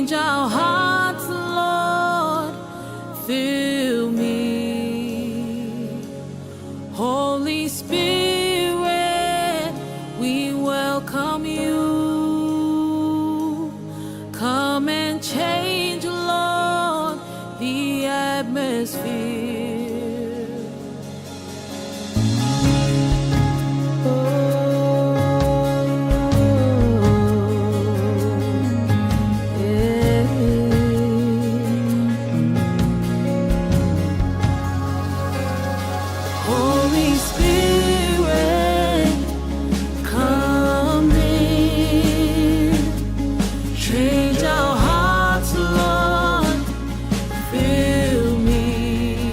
Change our hearts, Lord, fill me. Holy Spirit, we welcome you. Come and change, Lord, the atmosphere. Oh, yeah. Holy Spirit, come in. Change our hearts, Lord. Fill me.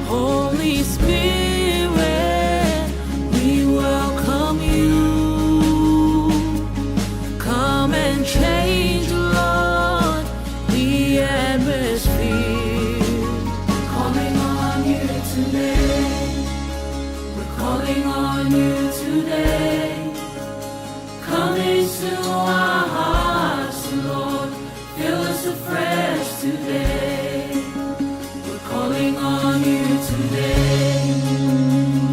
Holy Spirit, we welcome you. Come and change, Lord, the atmosphere. Calling on you today. We're calling on you today. Come into our hearts, Lord. Fill us afresh today. We're calling on you today.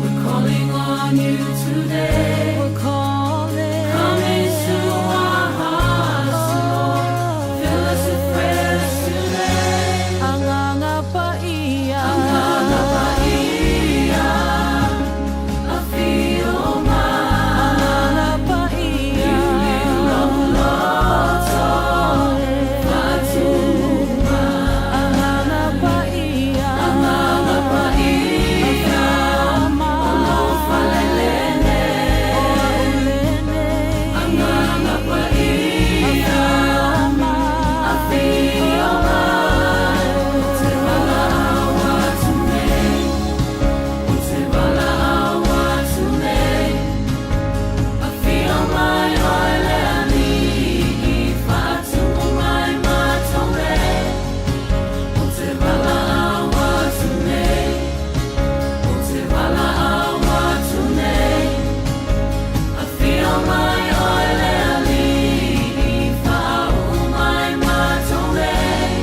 We're calling on you today. We're calling. Come into our hearts, Lord. Fill us afresh today. Agaga Paia. Agaga Paia. Afio mai. Agaga Paia. Loto. Faatumu. Agaga Paia. Agaga Paia. Alofa lelene. Agaga Paia. Afio mai. Te valaau atu nei. Te valaau atu nei. Afio mai oe le Alii, faatumu mai matou nei. O te valaau atu nei, o te valaau atu nei. Afio mai oe le Alii, faauu mai matou nei.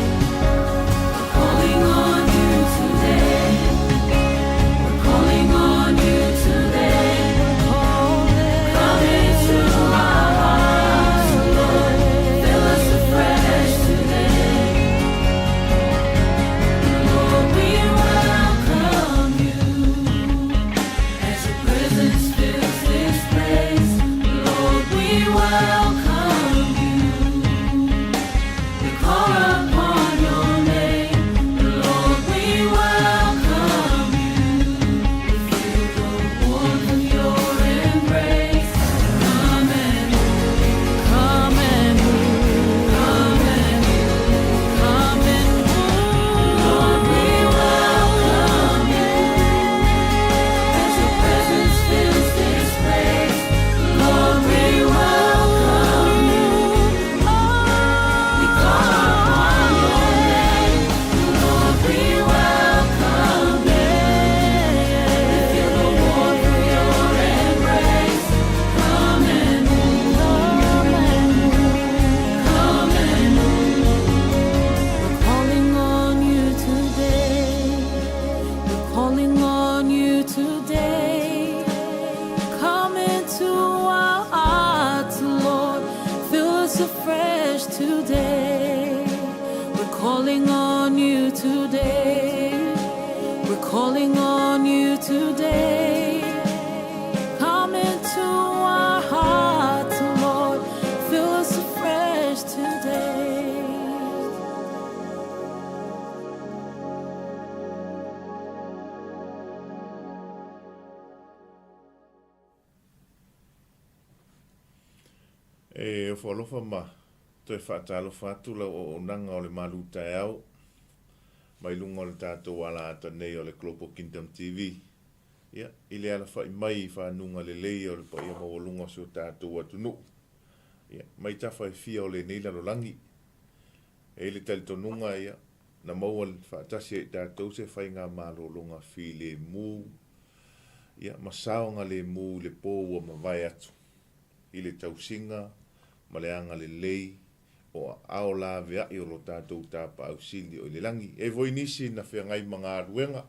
We're calling on you today. We're calling on you today. Come into our hearts, Lord. Fill us afresh today. Lord, we welcome you. As your presence fills this place, Lord, we welcome you. We call upon your name, Lord, we welcome you. We feel the warmth of your embrace. Come and move, come and move, come and move, come and move. Lord, we welcome you. As your presence fills this place, Lord, we welcome you. We call upon your name, Lord, we welcome you. We feel the warmth of your embrace. Come and move, come and move, come and move. We're calling on you today. We're calling on you today. Come into our hearts, Lord. Fill us afresh today. We're calling on you today. We're calling on you today. Come into our hearts, Lord. Fill us afresh today. E ofo alofa ma toe faatalofa atu lau auaunaga o le malu taeao mai luga o le tatou alaata nei o le Global Kingdom TV. Ia, i le alafai mai i fanuga lelei o le paia maualuga o si o tatou atunuu. Ia, mai tafa e fia o lenei lalolagi. E i ai le talitonuga, ia, na maua faatasi e i tatou se faigamalologa filemu, ia, ma saogalemu i le po ua mavae atu, i le tausiga ma le agalelei o aao laveai o lo tatou Tapaau Sili o i le lagi. E i ai foi nisi na feagai ma galuega,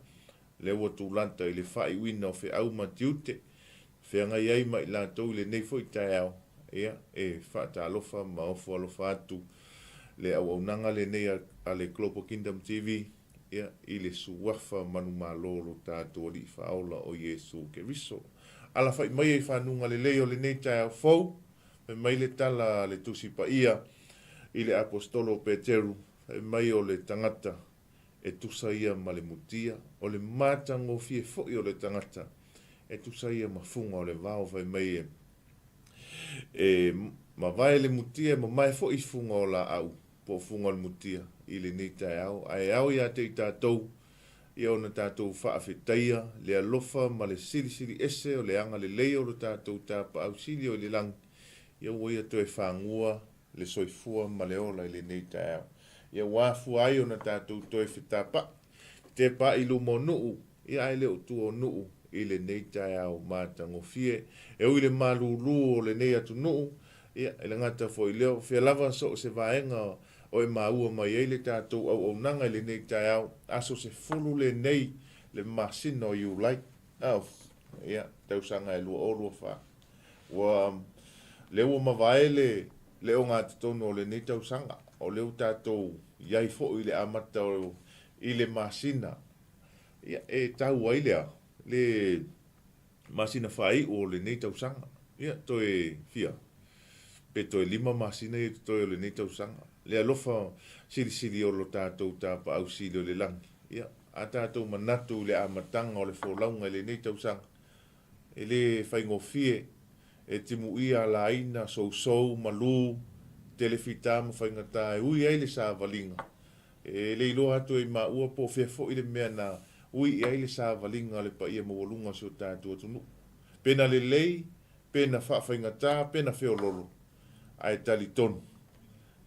lea ua tulata i le faaiuina o feau ma tiute, feagai ai ma i latou i lenei foi taeao, ia, e faatalofa ma ofo alofa atu le auaunaga lenei a le Global Kingdom TV, ia, i le Suafa manumalo o lo tatou Alii Faaola o Iesu Keriso. Alafai maia i fanuga lelei o lenei taeao fou, fai mai le tala a le Tusi Paia i le Aposetolo o Peteru, fai mai o le tagata e tusa ia ma le mutia, o le matagofie foi o le tagata e tusa ia ma fuga o le vao, fai mai e e mavae le mutia, e mamae foi fuga o laau po o fuga o le mutia i lenei taeao, ae ao ia te i tatou ia ona tatou faafetaia le alofa ma le silisili ese o le agalelei o lo tatou Tapaau Sili o i le lagi, ia ua ia toe fagua le soifua ma le ola i lenei taeao. Ia ua afua ai ona tatou toe fetapa'i, tepa'i i luma o nuu, ia ae le o tua o nuu i lenei taeao matagofie. E ui i le malūlū o lenei atunuu, ia, e le gata foi i lea, o fea lava so o se vaega o e maua mai ai le tatou auaunaga i lenei taeao, aso 10 lenei le masina o Iulai, ia, tausaga e 2024. Ua, lea ua mavae le, le ogatotonu o lenei tausaga, o lea ua tatou i ai foi i le amata o, i le masina, ia, e tau ai le a? Le masina faaiu o lenei tausaga. Ia, toe fia, pe toe 5 masina ia totoe o lenei tausaga. Le alofa silisili o lo tatou Tapaau Sili o le lagi. Ia, a tatou manatu i le amataga o le folauga i lenei tausaga, e le faigofie, e timuia alaina, sousou, malu, tele fita ma faigata e ui ai le savaliga. E le iloa atu e i maua po o fea foi le mea na ui i ai le savaliga a le paia maualuga o si o tatou atunuu. Pe na lelei, pe na faafaigata, pe na feololo, ae talitonu,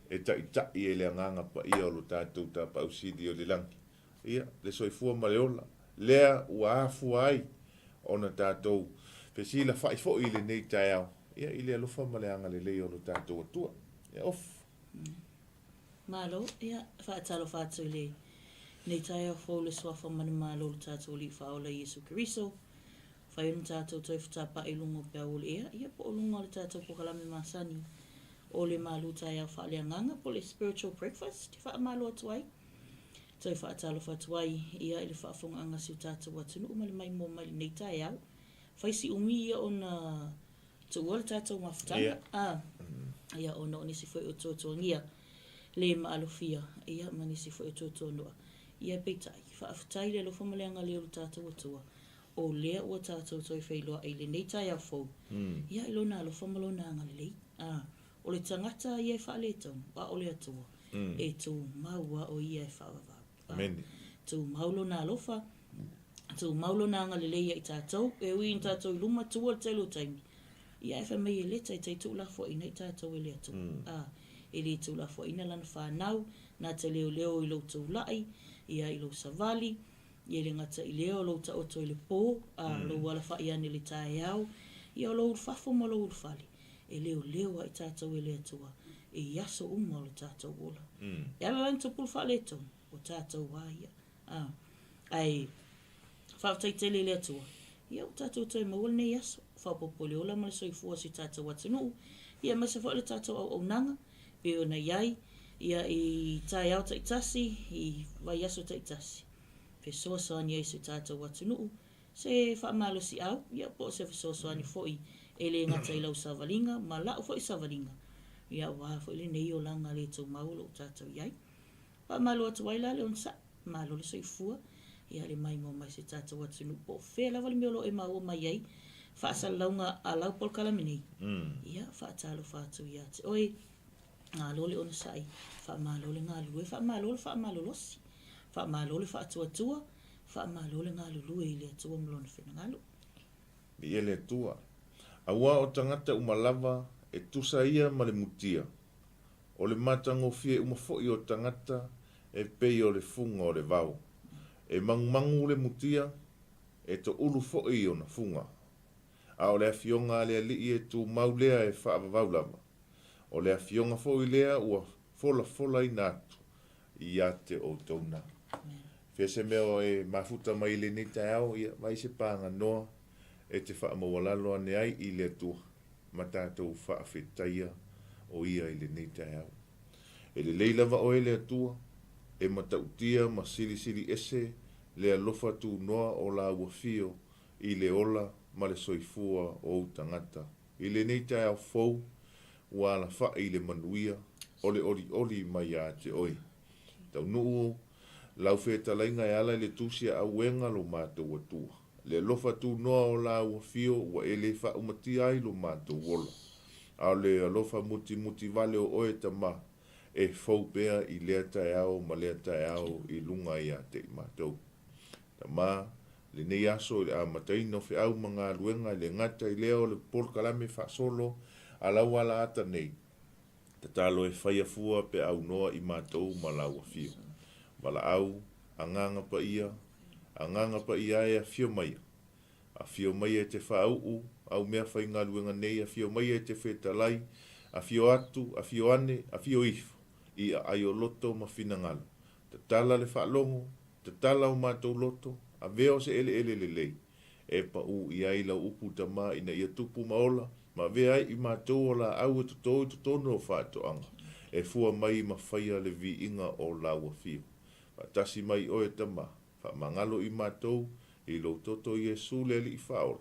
e taitai e le Agaga Paia o lo tatou Tapaau Sili o le lagi, ia, le soifua ma le ola, lea ua afua ai ona tatou fesilafa'i foi i lenei taeao, ia, i le alofa ma le agalelei o lo tatou Atua. Ia, off. Malo, ia, faatalofa atu i lenei taeao fou i le Suafa manumalo o le tatou Alii Faaola Iesu Keriso. Fai ona tatou toe fetapa'i i luga o peau o le ea, ia po o luga o le tatou polokalame masani o le malu taeao faaleagaga po o le spiritual breakfast e faamalo atu ai. Toe faatalofa atu ai ia i le faafofogaaga a si o tatou atunuu ma le maimoa mai i lenei taeao. Fai si umi ia ona tuua le tatou mafutaga, a, ia ona o nisi foi o tuatuagia le maalofia, ia ma nisi foi o tuatuanoa. Ia peitai, faafetai i le alofa ma le agalelei o lo tatou Atua, o lea ua tatou toe feiloai i lenei taeao fou, ia i Lona alofa ma Lona agalelei. A, o le tagata ia e faaletonu, a o le Atua, e tumau lava o Ia e faavavau. Amene. Tumau Lona alofa, tumau Lona agalelei ia i tatou, e ui ina tatou i luma tua le tele o taimi, ia ae fai mai e le taitai tuulafoaiina i tatou e le Atua. A, e le tuulafoaiina lana fanau, na te leoleo i lou tulai, ia i lou savali, ia e le gata i lea o lou taoto i le po, a, lou alafai ane i le taeao, ia o lou ulufafo ma lou ulufale, e leoleo lava i tatou e le Atua i aso uma o le tatou ola. E ala la ona tupu le faaletonu, o tatou lava ia. A, ae faafetai tele i le Atua, ia ua tatou toe maua lenei aso, faaopoopo i le ola ma le soifua o si o tatou atunuu, ia aemaise foi o le tatou auaunaga, pei ona i ai, ia i taeao taitasi, i vaiaso taitasi, fesoasoani ai i si o tatou atunuu, se faamalosiau, ia po o se fesoasoani foi e le gata i lau savaliga ma la'u foi savaliga, ia aua foi lenei olaga le tumau o lo o tatou i ai. Faamalo atu ai la le onosai, malo le soifua, ia le maimoa mai si o tatou atunuu po o fea lava le mea o lo o e maua mai ai faasalalauga a lau polokalame nei, ia faatalofa atu ia te oe, malo le onosai, faamalo le galulue, faamalo le faamalolosi, faamalo le faatuatua, Faamalo le galulue i le Atua ma Lona finagalo. Viia le Atua. Aua o tagata uma lava e tusa ia ma le mutia, o le matagofie uma foi o tagata e pei o le fuga o le vao. E magumagu le mutia, e toulu foi ona fuga. A o le afioga a le Alii e tumau lea e faavavau lava. O le afioga foi lea ua. folafolaina atu ia te outou na. Fea se mea e mafuta mai i lenei taeao, ia vaai se paganoa e te faamaualalo ane ai i le Atua ma tatou faafetaia o Ia i lenei taeao. E lelei lava Oe le Atua, e matautia ma silisili ese le alofa tunoa o Lau Afio i le ola ma le soifua o Ou tagata. I lenei taeao fou, ua alafai i le manuia o le olioli mai ia te Oe. Taunuu Lau fetalaiga e ala i le tusi a Auega lo matou Atua. Le alofa tunoa o Lau Afio ua e le faaumatia ai lo matou ola. A o le alofa mutimuti vale o Oe Tama, e fou pea i lea taeao ma lea taeao i luga ia te i matou. Tama, lenei aso i le amataina o feau ma galuega e le gata i lea o le polokalame faasolo a lau alaata nei, tatalo e faia fua pe aunoa i matou ma lau afio. Valaau, Agaga Paia, Agaga Paia e afio maia. Afio maia e te faauu au mea faigaluega nei, afio maia e te fetalai, afio atu, afio ane, afio ifo, i aai o loto ma finagalo. Tatala le faalogo, tatala o matou loto, avea o se eleele lelei, e paū i ai lau upu Tama ina ia tupu ma ola, ma avea ai i matou o laau e toto i totonu o faatoaga, e fua mai ma faia le viiga o lau afio. Faatasi mai oe Tama, faamagalo i matou, i lou toto Iesu le Alii Faaola,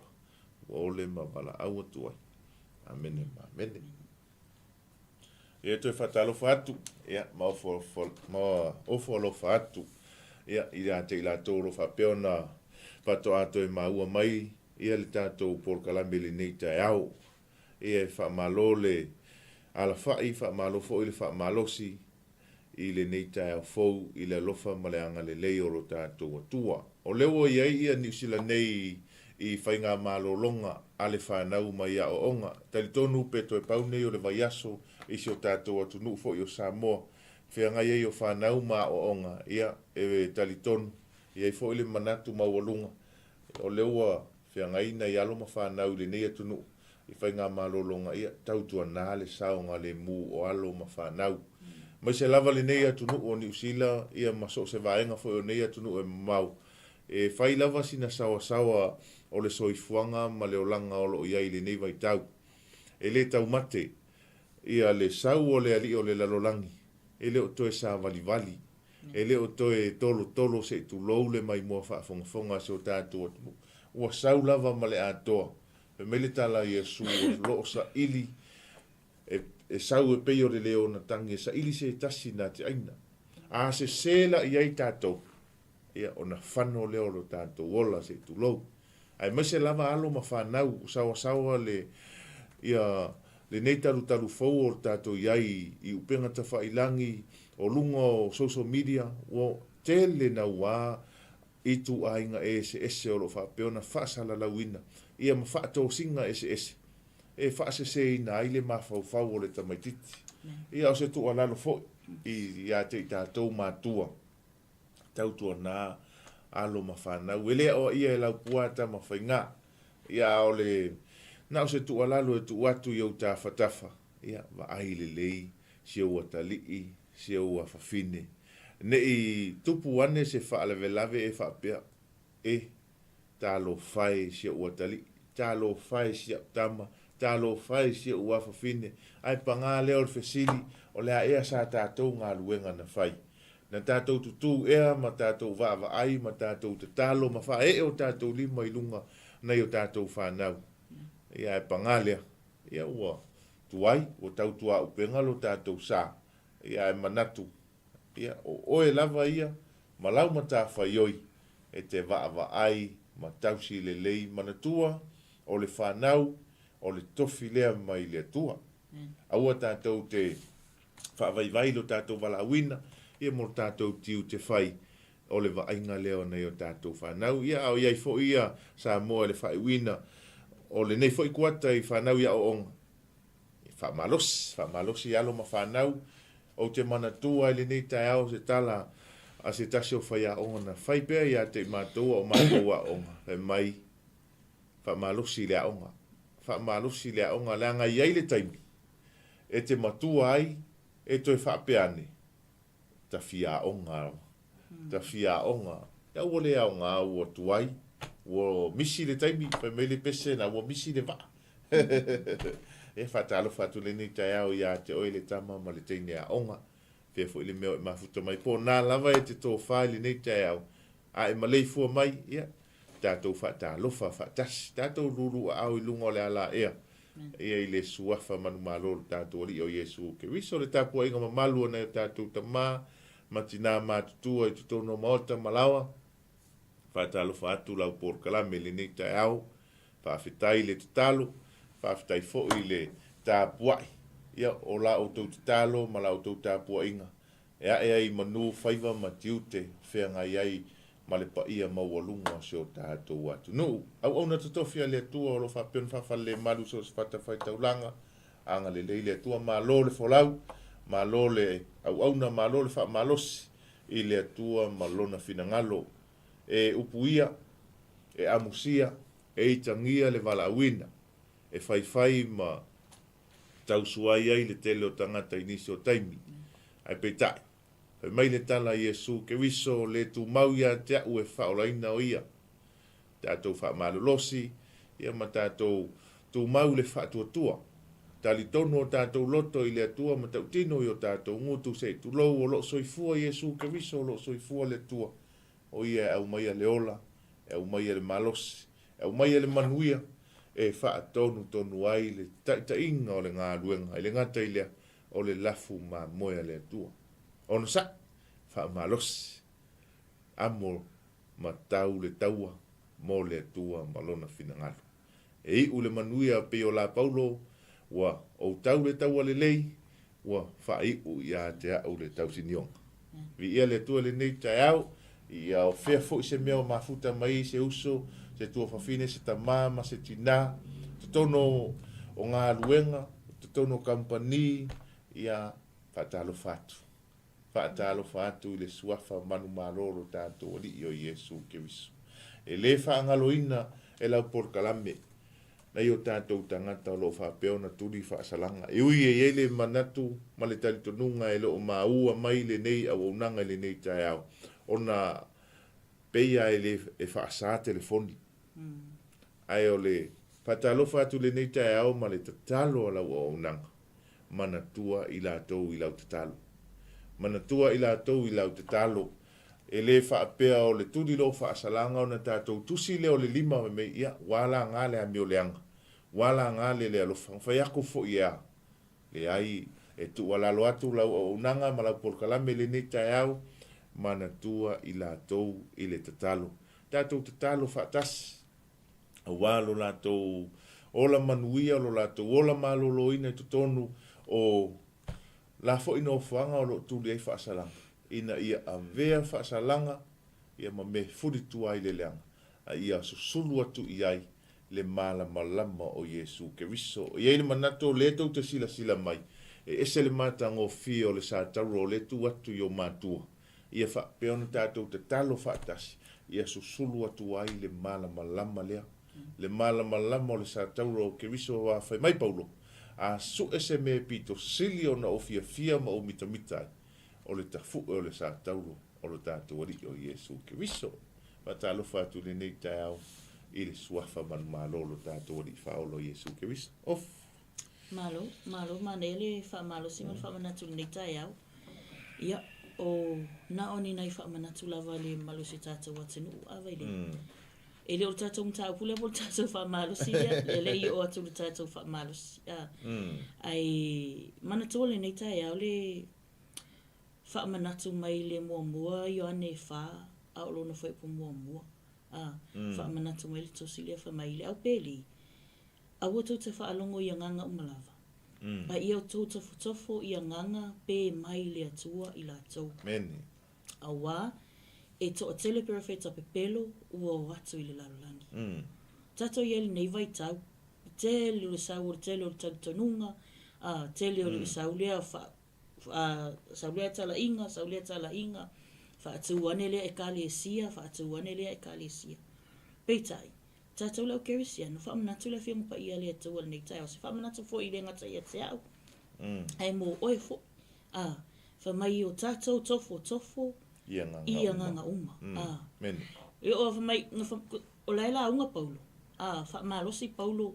ua ole ma valaau atu ai. Amene ma amene. Ia toe faatalofa atu, ia, ma ofo, ma ofo alofa atu, ia, ia te i latou o lo o faapea ona faatoa toe maua mai ia le tatou polokalame i lenei taeao. Ia e faamalo le alafai, faamalo foi le faamalosi i lenei taeao fou i le alofa ma le agalelei o lo tatou Atua. O lea ua i ai ia Niu Sila nei i faigamalologa a le fanau mai aoaoga. Talitonu pe toe pau nei o le vaiaso i si o tatou atunuu foi o Samoa, feagai ai o fanau ma aoaoga, ia, e talitonu, e i ai foi le manatu maualuga, o lea ua feagai nai alo ma fanau i lenei atunuu i faigamalologa, ia, tautuana le saogalemu o alo ma fanau. Aemaise lava lenei atunuu o Niu Sila, ia ma so o se vaega foi o nei atunuu e mamao, e fai lava sina saoasaoa o le soifuaga ma le olaga o lo o i ai i lenei vaitau. E le taumate ia le sau o le alii o le lalolagi, e le o toe savalivali, e le o toe tolotolo se i tulou le maimoa faafogafoga a si o tatou atunuu. Ua sau lava ma le atoa. Fai mai le tala a Iesu, o lo o saili e sau e pei o le leona tagi e saili se tasi na te aina. A sese la i ai tatou, ia, ona fano lea o lo tatou ola se i tulou. Aemaise lava alo ma fanau, ua saoasaoa le, ia, lenei talutalu fou o lo tatou i ai i upega tafailangi, o luga o social media, ua tele naua ituaiga eseese o lo o faapea ona faasalalauina, ia ma faatosina eseese e faaseseina ai le mafaufau o le tamaitiiti. Ia, o se tuualalo foi ia te i tatou matua, tautuana alo ma fanau. E le aoaia e Laupua Tamafaiga. Ia, a o le, na o se tuualalo e tuu atu i ou tafatafa, ia, vaai lelei si ou atalii, si ou afafine, ne i tupu ane se faalavelave e faapea, E, talofa e si ou atalii, talofa e si au tama, talofa e si ou afafine, ae pagā lea o le fesili, o le a ea sa tatou galuega na fai? Na tatou tutū ea ma tatou vaavaai ma tatou tatalo ma faaee o tatou lima i luga nai o tatou fanau? Ia ae pagā lea, ia ua tuai, ua tautuaupega lo tatou sa, ia ae manatu, ia o oe lava ia ma lau matafaioi e te vaavaai ma tausi lelei manatua o le fanau o le tofi lea mai le Atua. Aua tatou te faavaivai lo tatou valaauina, ia mo lo tatou tiute fai o le vaaiga lea o nai o tatou fanau. Ia, a o i ai foi ia Samoa i le faaiuina o lenei foi kuata i fanau i aoaoga, e faamalosi, faamalosi alo ma fanau. Ou te manatua i lenei taeao se tala a se tasi o faiaoga na fai pea ia te i matou a o matou aoga, fai mai, Faamalosi i le aoga, faamalosi i le aoga, leaga e i ai le taimi e te matua ai. E toe faapea ane, ta fia aoga lava. Ta fia aoga. Ia ua le aoga ua tuai, ua misi le taimi, fai mai le pese na ua misi le vaa. E faatalofa atu lenei taeao ia te oe le tama ma le teine aoga. Fea foi le mea o e mafuta mai po na lava e te tofa i lenei taeao, a e maleifua mai, ia, tatou faatalofa faatasi, tatou lulu aao i luga o le alaea, ia i le suafa manumalo o le tatou Alii o Iesu Keriso, le tapuaiga mamalu o nai o tatou tama ma tinā matutua i totonu o maota ma laoa. Faatalofa atu lau polokalame i lenei taeao. Faafetai i le tatalo, faafetai foi i le tapuai. Ia, o la outou tatalo ma la outou tapuaiga e ae ai i manu faiva ma tiute feagai ai ma le paia maualuga o si o tatou atunuu. Auauna totofi a le Atua o lo o faapea ona faafalelemalu i so o se fatafaitaulaga. Agalelei le Atua, malo le folau, malo le auauna, malo le faamalosi i le Atua ma Lona finagalo. E upuia, e amusia, e itagia le valaauina, e faifai ma tausuai ai le tele o tagata i nisi o taimi. Ae peitai, fai mai le tala a Iesu Keriso, Le tumau ia te a'u e faaolaina o ia. Tatou faamalolosi, ia ma tatou tumau i le faatuatua. Talitonu o tatou loto i le Atua ma tautino i o tatou gutu se i tulou o lo o soifua Iesu Keriso o lo o soifua le Atua. O ia e aumaia le ola, e aumaia le malosi, e aumaia le manuia e faatonutonu ai le taitaiga o le galuega, e le gata i lea, o le lafu mamoe a le Atua. Onosai, faamalosi, amo ma tau le taua mo le Atua ma Lona finagalo. E iu le manuia pei o la Paulo, ua ou tau le taua lelei, ua faaiu ia te a'u le tausinioga. Viia le Atua i lenei taeao, ia o fea foi se mea o mafuta mai ai se uso, se tuafafine, se tamā ma se tinā, totonu o galuega, totonu o kamupani, ia faatalofa atu. Faatalofa atu i le suafa manumalo o lo tatou Alii o Iesu Keriso. E le faagaloina e lau polokalame nai o tatou tagata o lo o faapea ona tuli faasalaga. E ui e i ai le manatu ma le talitonuga e le o maua mai lenei auaunaga i lenei taeao, ona pei lava e le e faasa telefoni. Ae o le faatalofa atu i lenei taeao ma le tatalo a lau auaunaga, manatua i latou i lau tatalo. Manatua i latou i lau tatalo. E le faapea o le tuli lou faasalaga ona tatou tusi lea o le lima fai mai, ia, ua laga le amio leaga, ua laga le le alofa. Na fai atu foi e a? Leai, e tuualalo atu lau auaunaga ma lau polokalame i lenei taeao, manatua i latou i le tatalo. Tatou tatalo faatasi. aua lo latou ola manuia, lo latou ola maloloina i totonu o la foi nofoaga o lo o tuli ai faasalaga, ina ia avea faasalaga ia ma mea e fulitua ai le leaga, a ia susulu atu i ai le malamalama o Iesu Keriso. E i ai le manatu o lea tou te silasila mai, e ese le matagofie o le satauro o lea e tu atu i o matua, Ia faapea ona tatou tatalo faatasi, ia susulu atu ai le malamalama lea, le malamalama o le sataura o Keriso aua fai mai Paulo, A sue se mea e pito sili ona ou fiafia ma ou mitamita ai, o le tafu'e o le satauro o lo tatou Alii o Iesu Keriso. Faatalofa atu i lenei taeao i le Suafa manumalo o lo tatou Alii Faaola o Iesu Keriso. Off. Malo, malo manaia le faamalosi ma le faamanatu i lenei taeao. Ia, o na o ni nai faamanatu lava le mamalu o si o tatou atunuu, a Vailea? E le o le tatou mataupu lea po o le tatou faamalosi lea, e le i oo atu i le tatou faamalosi. A, ae manatua lenei taeao le faamanatu mai le muamua Ioane 4 a o lona fuaiupu muamua. A, faamanatu mai le tusi lea fai mai i le aupēlī, Aua tou te faalogo i agaga uma lava, a ia outou tofotofo i agaga pe mai le Atua i latou. Auā, e toatele perofeta pepelo ua o atu i le lalolagi. Tatou i ai lenei vaitau, le tele o le sau o le tele o le talitonuga, a, tele o le sau lea fa, a, sau lea talaiga, sau lea talaiga, faatu ane lea ekalesia, faatu ane lea ekalesia. Peitai, Tatou le au Kerisiano, faamanatu le Afioga Paia a le Atua i lenei taeao, se faamanatu foi e le gata ia te au, ae mo oe foi. Ā, fai mai i o tātou tofotofo I agaga i uma. agaga uma. Ā, Mene. e o fai mai, na fa, o la e lauga Paulo, ā, faamalosi Paulo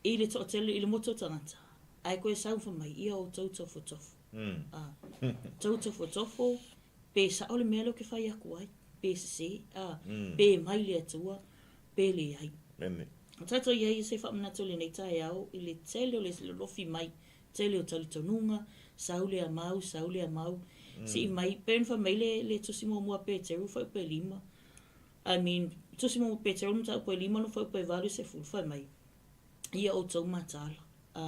i le toatele, i le motu o tagata, ae koe sau fai mai, ia outou tofotofo. Ā, tou tofotofo, pe sao le mea lea ou te fai atu ai, pe sesē, ā, pe mai le Atua, pe leai. Mene. O tātou i ai se faamanatu i lenei taeao i le tele o le lolofi mai, tele o talitonuga, sau lea mau, sau lea mau, sii mai, pei ona fai mai le, le tusi muamua a Peteru, fuaiupu e lima, I mean, tusi muamua Peteru mataupu e lima no fuaiupu e 80, fai mai, ia outou mataala, ā,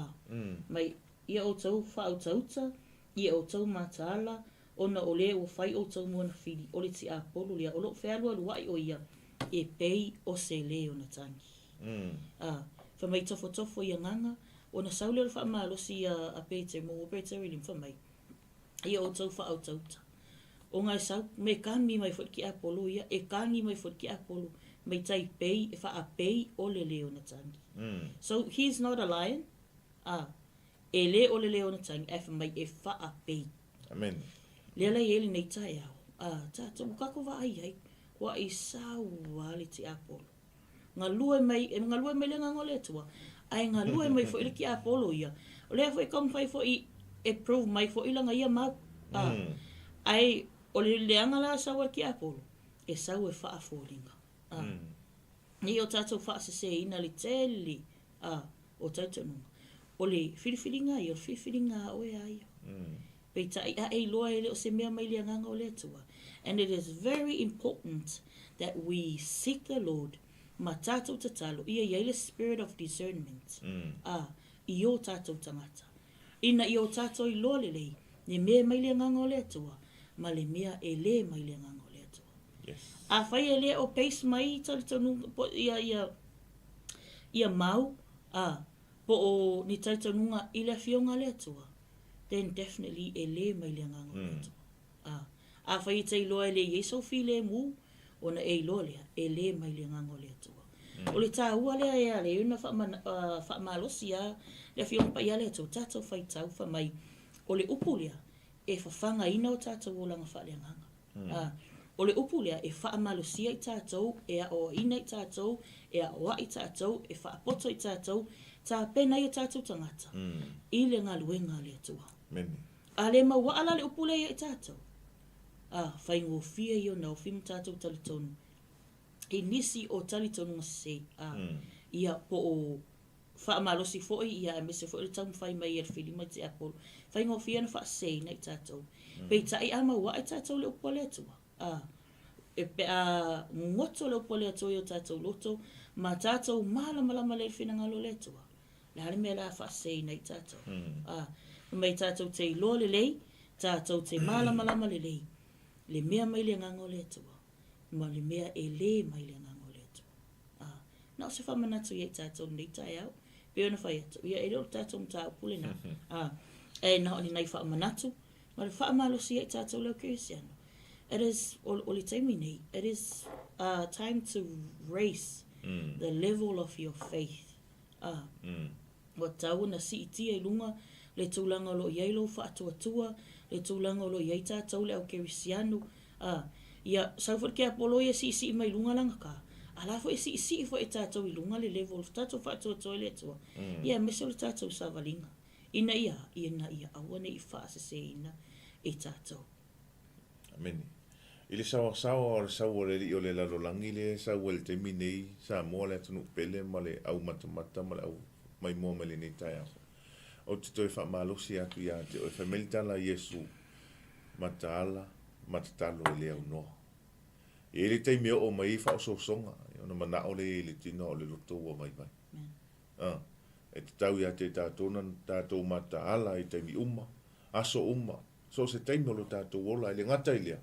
mai, ia outou faautauta, ia outou mataala, ona o le ua fai outou mo ana fili, o le tiapolo lea, o lo o fealualuaʻi ʻo ia, e pei o se lē ona tagi. Ā, fai mai tofotofo i agaga, ona sau lea o le faamalosi a, a Peteru, mo Peteru e lima, fai mai, ia outou faautauta. Ona e sau, me kami mai foi le tiapolo ia, e kagi mai foi le tiapolo, mai tai pei, e faapei o le lē ona tagi. So, he is not a lion, ā, e lē o le lē ona tagi, ae fai mai e faapei. Amen. Lea la e i ai lenei taeao, ā, tātou, ua kākou vaai ai, ua i sau lava le tiapolo. Galue mai, e galue mai le Agaga o le Atua, ae galue mai foi le tiapolo ia. O lea foi e taumafai foi e prove mai foi lana ia mau. Ā, ae o le leaga la e sau ai le tiapolo, e sau e faafoliga. Ā, nei o tātou faasesēina le tele, ā, o talitonuga. O le filifiliga ia, o le filifiliga a oe a ia. Peitai ae iloa e le o se mea mai le Agaga o le Atua. And it is very important that we seek the Lord ma tātou tatalo ia i ai le spirit of discernment, ā, i ō tātou tangata. Ina ia o tātou iloa lelei le mea e mai le Agaga o le Atua ma le mea e lē mai le Agaga o le Atua. Yes. Afai e le o base mai talitonuga po ia ia ia mau, ā, po o ni talitonuga i le Afioga a le Atua, then definitely e lē mai le Agaga o le Atua. Ā, afai e te iloa e le i ai sou filemu, ona e iloa lea, e lē mai le Agaga o le Atua. O le tāua lea e ala ai ona faamana, ā, faamalosi lava le Afioga Paia a le Atua, tātou faitau fai mai, o le upu lea, e fafagaina o tātou olaga faaleagaga. Ā, o le upu lea e faamalosia i tātou, e aoaina i tātou, e aoaʻi tātou, e faapoto i tātou, tapena ai o tātou tagata i le galuega a le Atua. Mene. A le mauaʻa la le upu lea ia i tātou, ā, faigofie ia ona ofi ma tātou talitonu i nisi o talitonuga sesē, ā, ia po o Faamalosi foi ia aemaise foi o le taumafai mai e le filima i te Apolo. Faigofie ona faaseseina i tatou. Peitai a mau ae tatou le upu a le Atua, a, e pe a goto le upu a le Atua i o tatou loto ma tatou malamalama lea i le finagalo o le Atua, le a le mea la faaseseina i tatou? A, fai mai tatou te iloa lelei, tatou te malamalama lelei le mea mai le Agaga o le Atua ma le mea e lē mai le Agaga o le Atua. Ā, na o se faamanatu ia i tātou i lenei taeao, pei ona fai atu, ia e le o le tātou mataupu lenā, ā, e na o ni nai faamanatu, ma le faamalosi ia i tātou le au Kerisiano. It is, o, o le taimi nei, it is uh, time to raise the level of your faith. Ā, Ua tatau ona siitia i luga le tulaga o lo o i ai lou faatuatua, le tulaga o lo o i ai tātou le au kerisiano, ā, ia, sau foi le tiapolo ia siisii mai luga lana ka, a la foi e siisii foi e tātou i luga le level o le tātou faatuatua i le Atua, ia aemaise o le tātou savaliga, ina ia, ina ia aua ne i faaseseina e tātou. Amene. I le saoasaoa o le sau o le Alii o le lalolagi lea e sau ai i le taimi nei, Samoa le atunuu pele ma le au matamata ma le au maimoa mai lenei taeao. Ou te toe faamalosi atu ia te oe, fai mai le tala a Iesu, Mataala ma tatalo e le aunoa. E i ai le taimi e oo mai ai faaosoosoga, ona manao lea i le tino a o le loto ua vaivai. A, e tatau ia te tatou ona tatou mataala i taimi uma, aso uma, So o se taimi o lo tatou ola, e le gata i lea,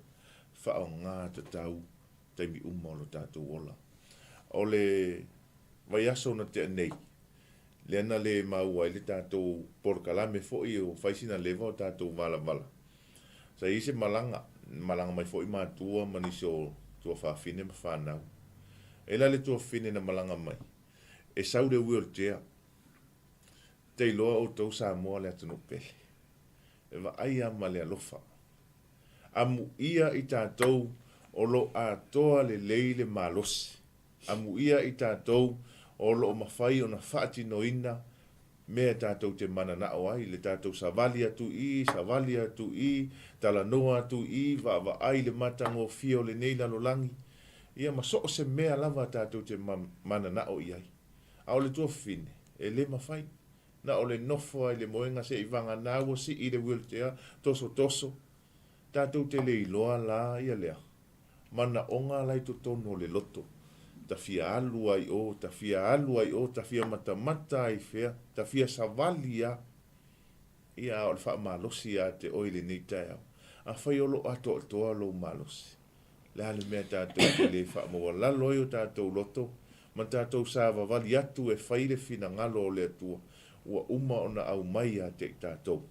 faaaoga tatau taimi uma o lo tatou ola. O le vaiaso na tea nei, lea na le maua ai le tatou polokalame foi o fai sina leva o tatou valavala. Sa i ai se malaga, malaga mai foi matua ma nisi o tuafafine ma fanau. E la le tuafafine na malaga mai, e sau le wheelchair. Te iloa outou Samoa le atunuu pele. E vaai lava ma le alofa. Amuia i tatou o lo o atoa lelei le malosi. Amuia i tatou o lo o mafai ona faatinoina mea tatou te mananao ai, le tatou savali atu i i, savali atu i, talanoa atu i, vaavaai i le matagofie o lenei lalolagi, ia ma so o se mea lava tatou te mananao i ai. A o le tuafafine, e le mafai. Na o le nofo lava i le moega seia vagana ua sii le wheelchair, tosotoso. Tatou te le iloa la ia lea manaoga la i totonu o le loto. Ta fia alu lava i o, ta fia alu lava i o, ta fia matamata lava i fea, ta fia savali lava. Ia, a o le faamalosi ia te oe i lenei taeao. Afai o lo o atoatoa lou malosi, le a le mea tatou te le faamaualalo ai o tatou loto ma tatou savavali atu e fai le finagalo o le Atua ua uma ona aumai ia te i tatou?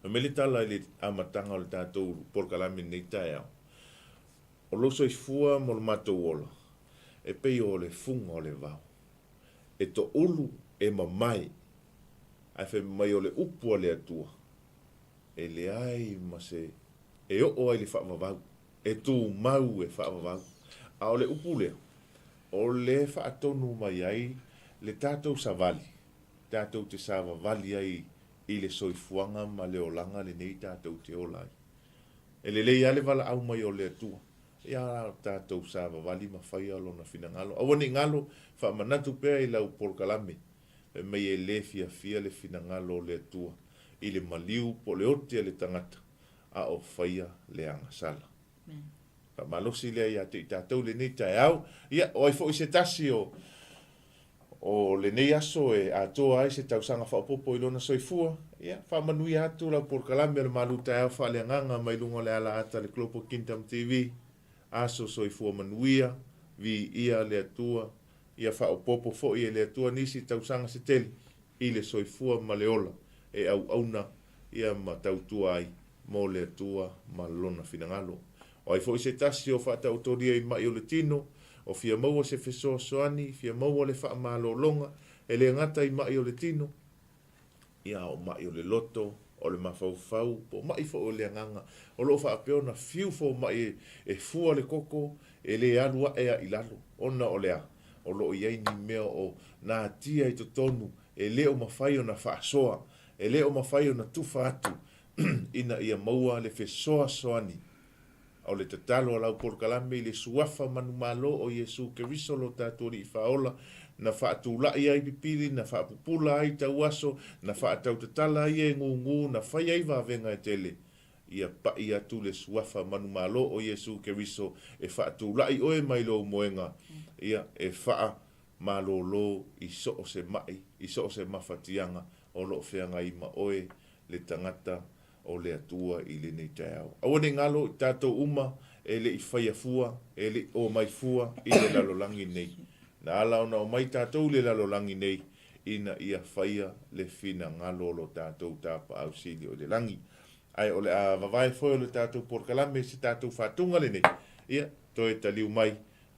Fai mai le tala i le amataga o le tatou polokalame i lenei taeao, O lou soifua ma lo matou ola, e pei o le fuga o le vao. E toulu, e mamae, ae fai mai o le upu a le Atua, e leai ma se e oo ai le faavavau, e tumau e faavavau. A o le upu lea, o le faatonu mai ai le tatou savali, tatou te savavali ai i le soifuaga ma le olaga lenei tatou te ola ai. E lelei lava le valaau mai o le Atua, ia tatou savavali ma faia Lona finagalo. Aua ne i galo, faamanatu pea i lau polokalame, fai mai e le fiafia le finagalo o le Atua i le maliu po o le oti a le tagata, a o faia le agasala. Faamalosi lea ia te i tatou i lenei taeao. Ia, o ai foi se tasi o o lenei aso e atoa ai se tausaga faaopoopo i lona soifua, ia, faamanuia atu lau polokalame o le Malu Taeao Faaleagaga mai luga o le alaata a le Global Kingdom TV. Aso soifua manuia, viia le Atua, ia faaopoopo foi e le Atua nisi tausaga se tele i le soifua ma le ola e auauna ia ma tautua ai mo le Atua ma Lona finagalo. O ai foi se tasi o faataotolia i maʻi o le tino, o fia maua se fesoasoani, fia maua le faamalologa, e le gata i maʻi o le tino, ia a o maʻi o le loto, o le mafaufau, po o maʻi foi o le agaga, o lo o faapea ona fiu fomaʻi e fua le koko, e le alu aʻe a i lalo, ona o le a? O lo o i ai ni mea o natia i totonu e le o mafai ona faasoa, e le o mafai ona tufa atu ina ia maua le fesoasoani. O le tatalo a lau polokalame i le Suafa manumalo o Iesu Keriso lo tatou Alii Faaola, na faatula'i ai pipili, na faapupula ai tauaso, na faatautatala ai e gūgū, na fai ai vavega e tele, ia pa'i atu le Suafa manumalo o Iesu Keriso e faatula'i oe mai lou moega, ia e faamalōlō i so o se ma'i, i so o se mafatiaga o lo o feagai ma oe le tagata o le Atua i lenei taeao. Aua ne i galo i tatou uma e le i faia fua, e le i omai fua i le lalolagi nei. Na ala ona omai tatou i le lalolagi nei ina ia faia le finagalo o lo tatou Tapaau Sili o i le lagi. Ae o le a vavae foe o le tatou polokalame se tatou faatuga lenei, ia, toe taliu mai,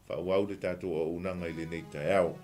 faaauau le tatou auaunaga i lenei taeao.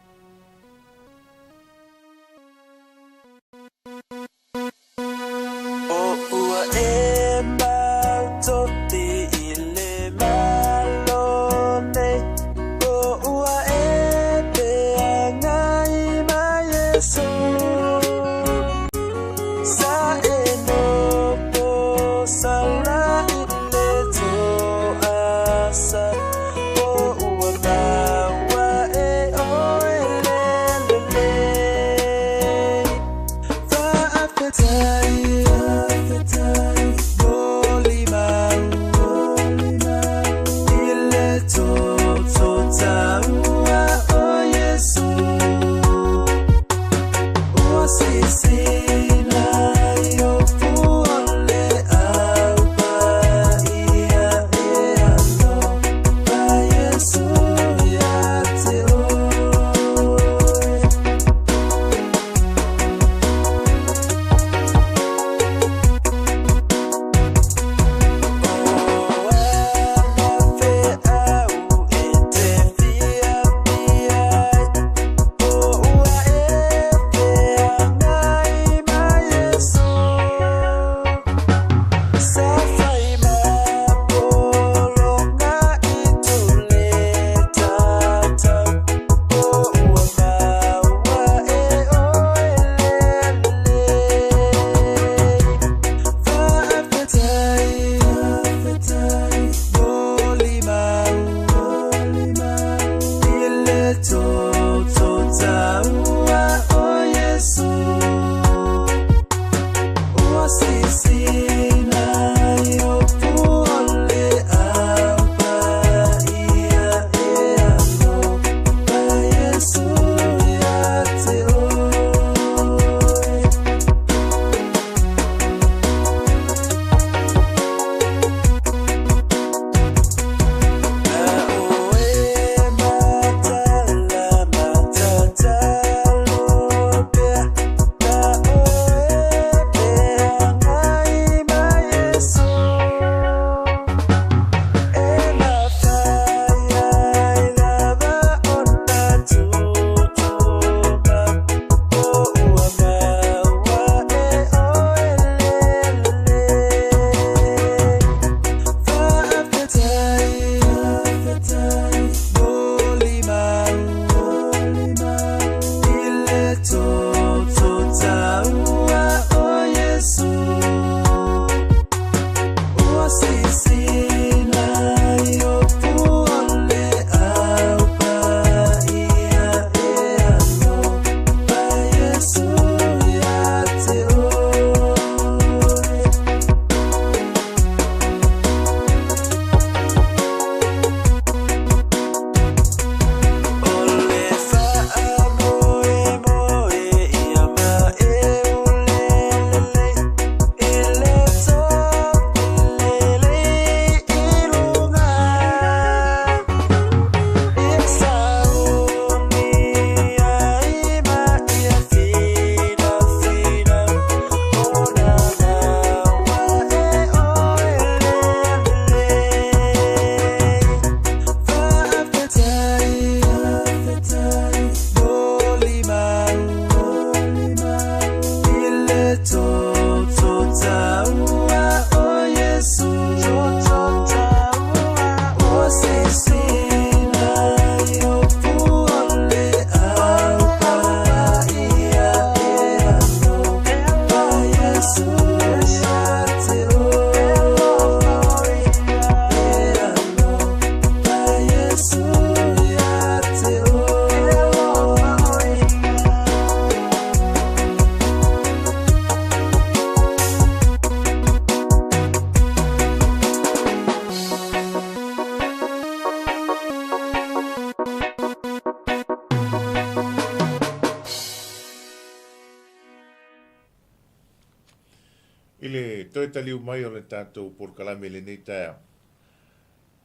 I le toe taliu mai o le tatou polokalame i lenei taeao,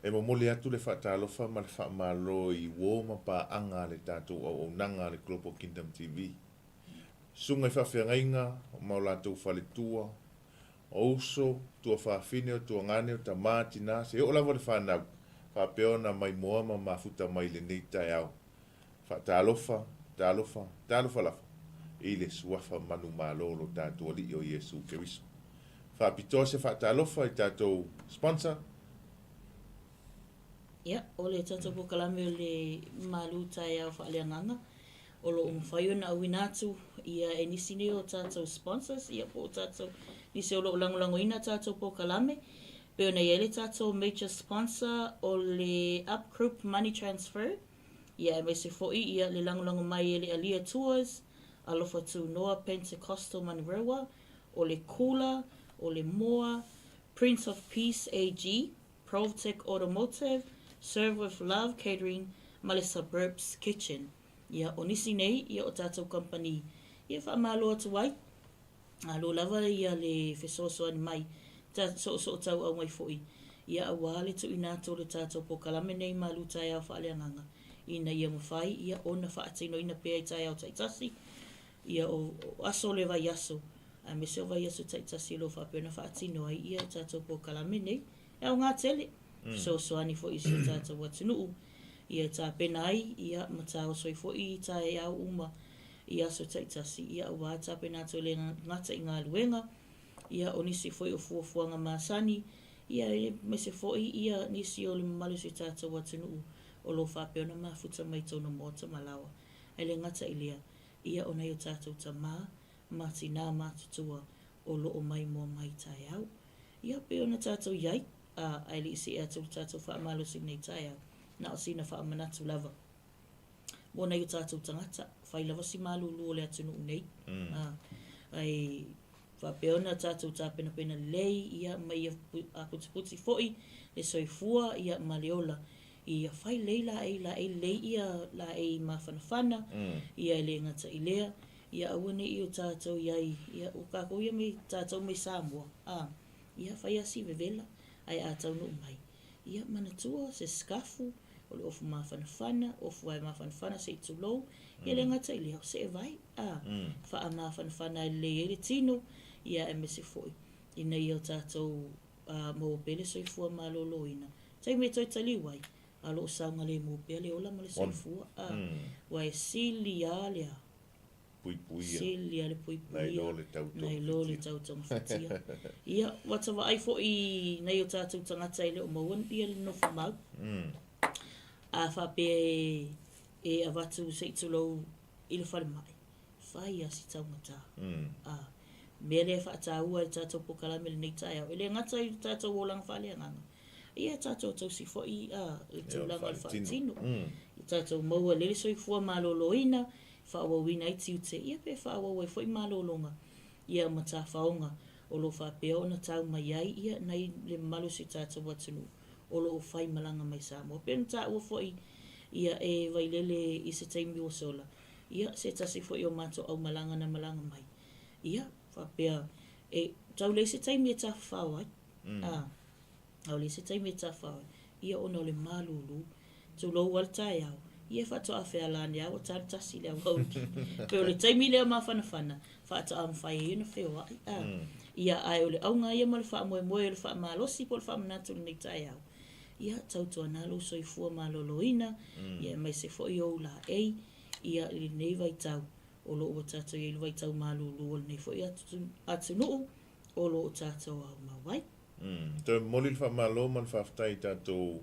e momoli atu le faatalofa ma le faamalo i uo ma paaga a le tatou auaunaga a le Global Kingdom TV. Susuga i faafeagaiga ma o latou faletua, o uso, tuafafine, o tuagane, o tama, tina, seia oo lava i le fanau, faapea ona maimoa ma mafuta mai i lenei taeao. Faatalofa, talofa, talofa lava i le Suafa manumalo o lo tatou Alii o Iesu Keriso. Faapitoa se faatalofa i tatou sponsor. Ia, o le tatou polokalame o le Malu Taeao Faaleagaga, o lo o mafai ona auina atu ia e nisi nei o tatou sponsors, ia po o tatou nisi o lo o lagolagoina tatou polokalame. Pei ona i ai le tatou major sponsor o le Up Group Money Transfer, Ia aemaise foi ia le lagolago mai e le Alia Tours, Alofa Tunoa Pentecostal Manurewa, o le Kula, o le Moa, Prince of Peace AG, Provtech Automotive, Serve with Love Catering ma le Suburbs Kitchen. Ia o nisi nei ia o tatou kamupani ia faamalo atu ai. Malo lava ia le fesoasoani mai, ta soosootauau mai foi, ia auā le tuuina atu o le tatou polokalame nei malu taeao faaleagaga, ina ia mafai ia ona faatinoina pea i taeao taitasi, ia o aso o le vaiaso, aemaise o vaiaso taitasi o lo o faapea ona faatino ai ia tatou polokalame nei. E aoga tele, fesoasoani foi i si o tatou atunuu, ia e tapena ai ia ma taoso ai foi i taeao uma i aso taitasi, ia aua tapena atu e le gata i galuega, ia o nisi foi o fuafuaga masani, ia aemaise foi ia nisi o le mamalu o si o tatou atunuu o lo o faapea ona mafuta mai totonu o maota ma laoa. Ae le gata i lea, ia o nai o tatou tama ma tinā matutua o lo o maimoa mai taeao. Ia pei ona tatou i ai, a, ae le i see atu le tatou faamalosi i lenei taeao, na o sina faamanatu lava. Mo nai o tatou tagata, fai lava si malulu o le atunuu nei. A, ae faapea ona tatou tapenapena lelei, ia, ma ia aputiputi foi le soifua, ia, ma le ola. Ia fai lelei laei, laei lelei ia laei mafanafana, ia e le gata i lea, ia aua ne i o tatou i ai, ia, o kakou ia mai, tatou mai Samoa, a, ia fai lava si vevela, ae a taunuu mai, ia manatua se sikafu, o le ofu mafanafana, ofu vae mafanafana se i tulou, ia le gata i lea, o seevae, a, faamafanafana ai lelei ai le tino, ia aemaise foi, ina ia o tatou maua pea le soifua maloloina, taimi e toe taliu ai, a o lo o saogalemu pea le ola ma le soifua, a, aua e sili lava le a? Puipuia. Sili lava le puipuia. Nai lo le tau Nai lo le tau togafitia. Ia, ua ta vaai foi i nai o tatou tagata e le o maua ia le nofo mau. A faapea e, e avatu se i tulou i le falemai, fai lava si taugata. A, mea lea e faataua e le tatou polokalame i lenei taeao, e le gata i le tatou olaga faaleagaga, Ia tatou tausi foi le tulaga o le faatino. Ia tatou maua lelei le soifua maloloina, faaauauina ai tiute, ia pe faaauau ai foi malologa ia ma tafaoga o lo o faapea ona tau mai ai ia nai le mamalu o si o tatou atunuu o lo o faimalaga mai Samoa. Pei ona taua foi ia e Vailele i se taimi ua sola, ia se tasi foi o matou aumalaga na malaga mai, ia faapea e tau leai se taimi e tafafao ai. A. ʻAʻole se taimi e tafao ai, ia ona o le malūlū. Tulou lava le taeao, ia faatoa feala ane lava ua ta le tasi i le aoauli. Pei o le taimi lea mafanafana, faatoa mafai ai ona feoai, a. Ia, ae o le auga ia ma le faamoemoe o le faamalosi po o le faamanatu i lenei taeao, ia tautuana lou soifua maloloina, ia aemaise foi ou laei, ia i lenei vaitau o lo o ua tatou i ai i le vaitau malūlū o lenei foi atunuu o lo o tatou aumau ai. Toe momoli le faamalo ma le faafetai i tatou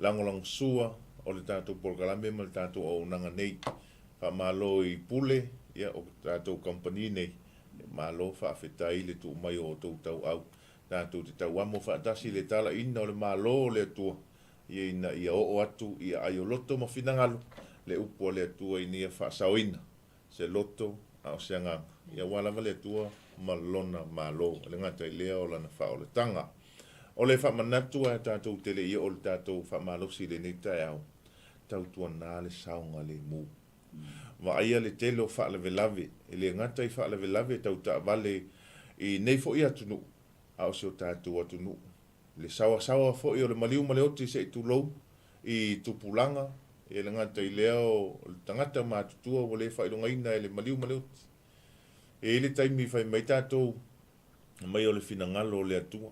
lagolagosua o le tatou polokalame ma le tatou auaunaga nei. Faamalo i Pule, ia, o tatou kamupani nei, malo faafetai i le tuu mai o outou tauau. Tatou te tauamo faatasi i le talaiina o le Malo o le Atua, ia ina ia oo atu i aai o loto ma finagalo le upu a le Atua ina ia faasaoina se loto a o se agaga, ia aua lava le Atua ma Lona Malo, e le gata i lea o Lana faaolataga. O le faamanatu ae tatou te le i oo i le tatou faamalosi i lenei taeao, tautuana le saogalemu. Vaaia le tele o faalavelave, e le gata i faalavelave tau taavale i nei foi atunuu, a o si o tatou atunuu. Le saoasaoa foi o le maliu ma le oti se i tulou i tupulaga, e le gata i lea o le tagata matutua ua le faailogaina e le maliu ma le oti. E i ai le taimi e fai mai tatou mai o le finagalo o le Atua.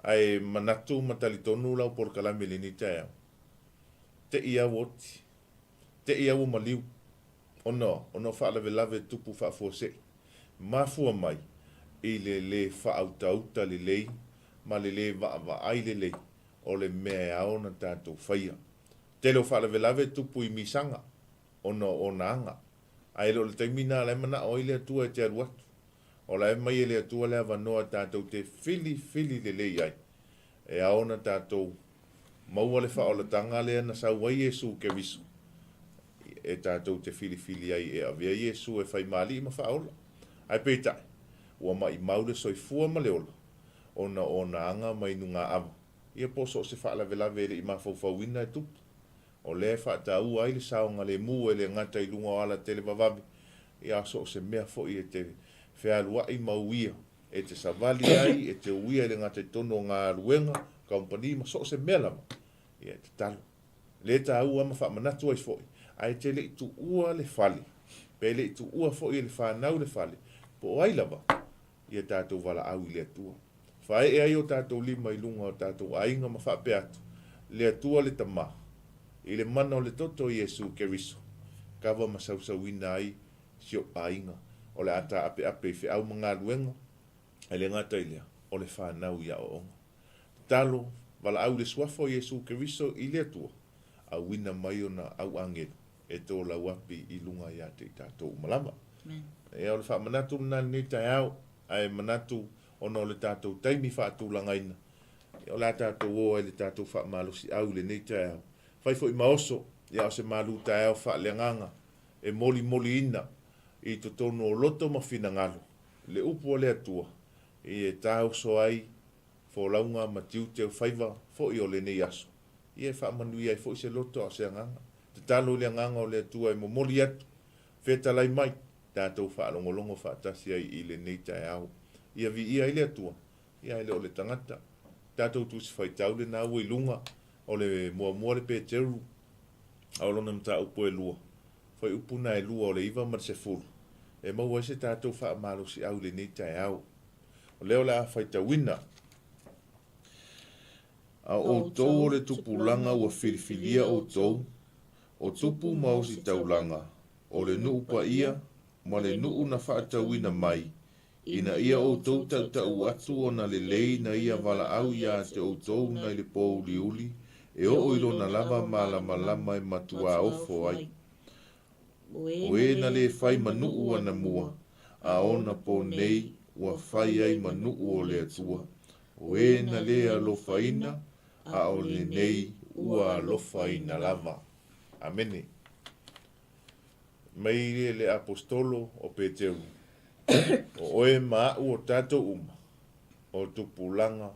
Ae manatu ma talitonu lau polokalame i lenei taeao, te i lava ua oti, te i lava ua maliu, ona ona o faalavelave tupu faafuasei, mafua mai i le lē faautauta lelei ma le lē vaavaai lelei o le mea e ao ona tatou faia. Tele o faalavelave tupu i misaga ona o ona aga, ae le o le taimi lena o la e manao ai le Atua e te alu atu. O la e aumai e le Atua le avanoa tatou te filifili lelei ai, e ao ona tatou maua le faaolataga lea na sau ai Iesu Keriso, e tatou te filifili ai e avea Iesu e faimaali'i ma faaola. Ae peitai, ua maimau le soifua ma le ola ona o ona aga ma inugaava, ia po o so o se faalavelave e le i mafaufauina e tupu. O lea e faataua ai le saogalemu e le gata i luga o ala televavave, ia a so o se mea foi e te fealuai ma uia, e te savali ai, e te uia i le gata i totonu o galuega, kamupani ma so o se mea lava, ia e tatalo. Le taua ma faamanatu ai foi, ae te le i tuua le fale, pe le i tuua foi e le fanau le fale, po o ai lava, ia tatou valaau i le Atua. Faaee ai o tatou lima i luga o tatou aiga ma faapea atu, Le Atua le Tama, i le mana o le toto o Iesu Keriso, kava ma sausauina ai si ou aiga, o le a taapeape i feau ma galuega, e le gata i lea, o le fanau i aoaoga. Tatalo, valaau i le Suafa o Iesu Keriso i le Atua, auina mai ona auagelu e tolauapi i luga ia te i tatou uma lava. Ia, o le faamanatu lena i lenei taeao, ae manatu ona o le tatou taimi faatulagaina, ia o le a tatou o ai i le tatou faamalosiau i lenei taeao. Fai foi ma oso, ia o se malu taeao faaleagaga e molimoliina i totonu o loto ma finagalo le upu a le Atua e taoso ai folauga ma tiute o faiva foi o lenei aso, ia e faamanuia ai foi se loto a o se agaga. Tatalo i le agaga o le Atua e momoli atu, fetalai mai, tatou faalogologo faatasi ai i lenei taeao. Ia viia ai le Atua, ia ae le o le tagata. Tatou Tusi Faitau lena ua i luga o le muamua le Peteru, a o lona mataupu e lua, fuaiupu na e lua o le 9 ma le 10, e maua ai se tatou faamalosiau i lenei taeao. O lea o le a faitauina. A o outou o le tupulaga ua filifilia outou, o tupu ma ositaulaga, o le nuu paia ma le nuu na faatauina mai, ina ia outou tautau atu ona lelei na ia valaau ia te outou nai le pōuliuli e oo i lona lava malamalama e matuā ofo ai. O e na lē fai ma nuu anamua, a ona pō nei ua fai ai ma nuu o le Atua. O e na lē alofaina, a o lenei ua alofaina lava. Amene. Mai le Aposetolo o Peteru, O oe ma aʻu o tatou uma, o tupulaga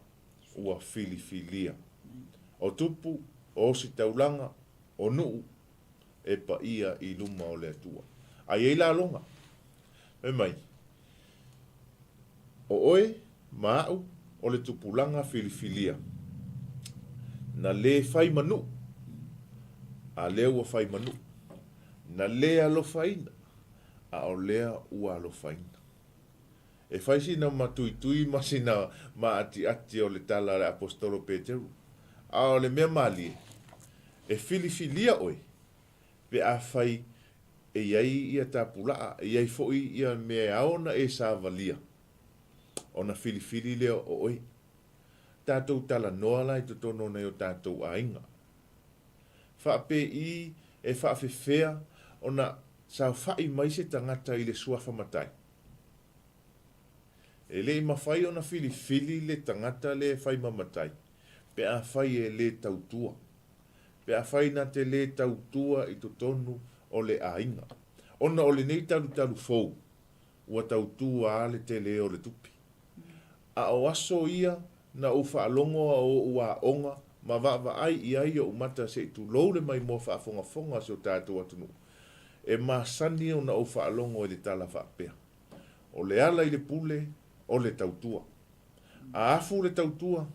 ua filifilia. O tupu, o ositaulaga, o nuu, e paia i luma o le Atua. A i ai laloga, fai mai, O oe ma aʻu o le tupulaga filifilia, na lē fai ma nuu, a lea ua fai ma nuu, na lē alofaina, a o lea ua alofaina. E fai sina matuitui ma sina maatiati o le tala a le Aposetolo Peteru, a o le mea malie, e filifilia oe pe afai e i ai ia tapulaa, e i ai foi ia mea e ao ona e savalia, ona filifili lea o oe. Tatou talanoa la i totonu o nai o tatou aiga. Faapei e faafefea ona saofai mai se tagata i le suafa matai? E le i mafai ona filifili le tagata lea e fai ma matai pe afai e le tautua, pe afai na te lē tautua i totonu o le aiga. Ona o lenei talutalu fou, ua tautua a le tele o le tupe. A o aso ia na ou faalogo a o ou aoga ma vaavaai i ai ou mata se i tulou le maimoa faafogafoga a si o tatou atunuu, e masani ona ou faalogo i le tala faapea, O le ala i le pule, o le tautua. A afu le tautua,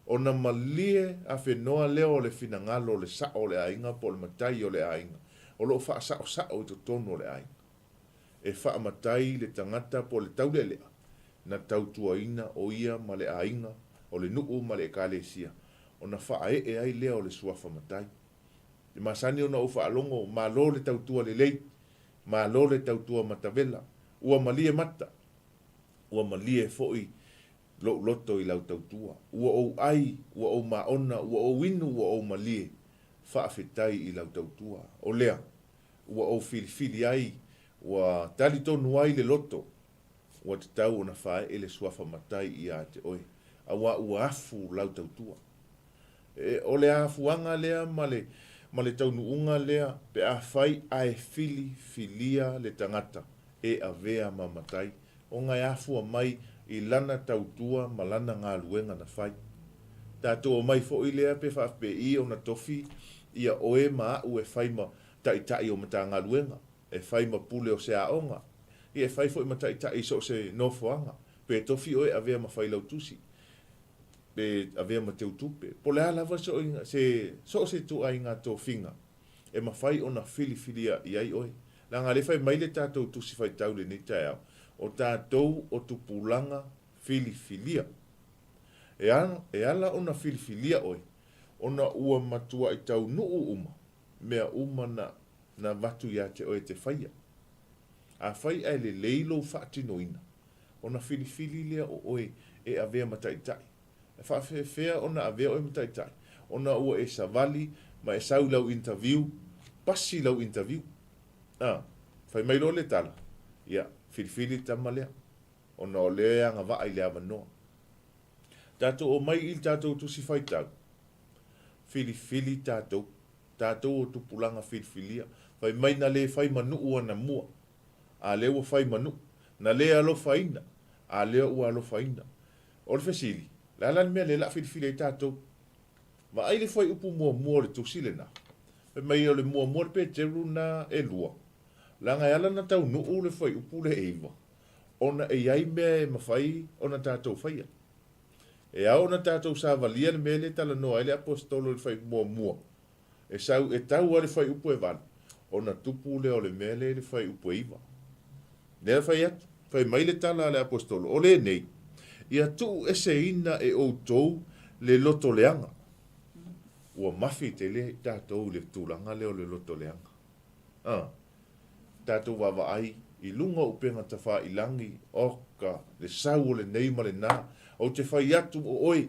ona malie afenoa lea o le finagalo o le sao o le aiga po o le matai o le aiga o lo o faasaosao i totonu o le aiga. E faamatai le tagata po o le taulealea na tautuaina o ia ma le aiga, o le nuu ma le ekalesia, ona faaee ai lea o le suafa matai. E masani ona ou faalogo, malo le tautua lelei, malo le tautua matavela, ua malie mata, ua malie foi lou loto i lau tautua. Ua ou ai, ua ou maona, ua ou inu, ua ou malie, faafetai i lau tautua. O lea, ua ou filifili ai, ua talitonu ai le loto, ua tatau ona faaee le suafa matai ia te oe, auā ua afu lau tautua. E, o le afuaga lea ma le, ma le taunuuga lea pe afai ae filifilia le tagata e avea ma matai, ona e afua mai i lana tautua ma lana galuega na fai. Tatou omai foi lea pe faapei ona tofi ia oe ma a'u e fai ma taitai o Matagaluega, e fai ma pule o se aoga, ia e fai foi ma taitai i so o se nofoaga, pe tofi oe e avea ma failautusi, pe avea ma teutupe, po o le a lava se so o se ituaiga tofiga e mafai ona filifilia i ai oe. Leaga o lea e fai mai le tatou Tusi Faitau i lenei taeao, o tatou o tupulaga filifilia. E e ala ona filifilia oe, ona ua matuai taunuu uma mea uma na na avatu ia te oe e te faia. Afai ae lelei lou faatinoina, ona filifili lea o oe e avea ma taitai. E faafefea ona avea oe ma taitai? Ona ua e savali ma e sau i lau interview, pasi lau interview. A, fai mai loa le tala, ia, filifili le tama lea, ona o lea e agavaa i le avanoa. Tatou omai i le tatou Tusi Faitau, filifili tatou, tatou o tupulaga filifilia. Fai mai na le fai ma nuu anamua, a lea ua fai ma nuu. Na le alofaina, a lea ua alofaina. O le fesili, le a la le mea lea la a filifili ai tatou? Vaai le fuaiupu muamua o le tusi lena. Fai mai o le muamua le Peteru na e lua, leaga e ala ona taunuu le fuaiupu le 9, ona e i ai mea e mafai ona tatou faia. E ao ona tatou savalia le mea lea e talanoa ai le Aposetolo i le fuaiupu muamua, e sau, e tau lava le fuaiupu e 8, ona tupu lea o le mea lea i le fuaiupu e 9. Lea e fai atu, fai mai le tala a le Aposetolo, o lenei, ia tuueseina e outou le loto leaga. Ua mafi tele tatou i le tulaga lea o le loto leaga. A, tatou vaavaai i luga o upega tafailangi, oka, le sau o lenei ma lena. Ou te fai atu o oe,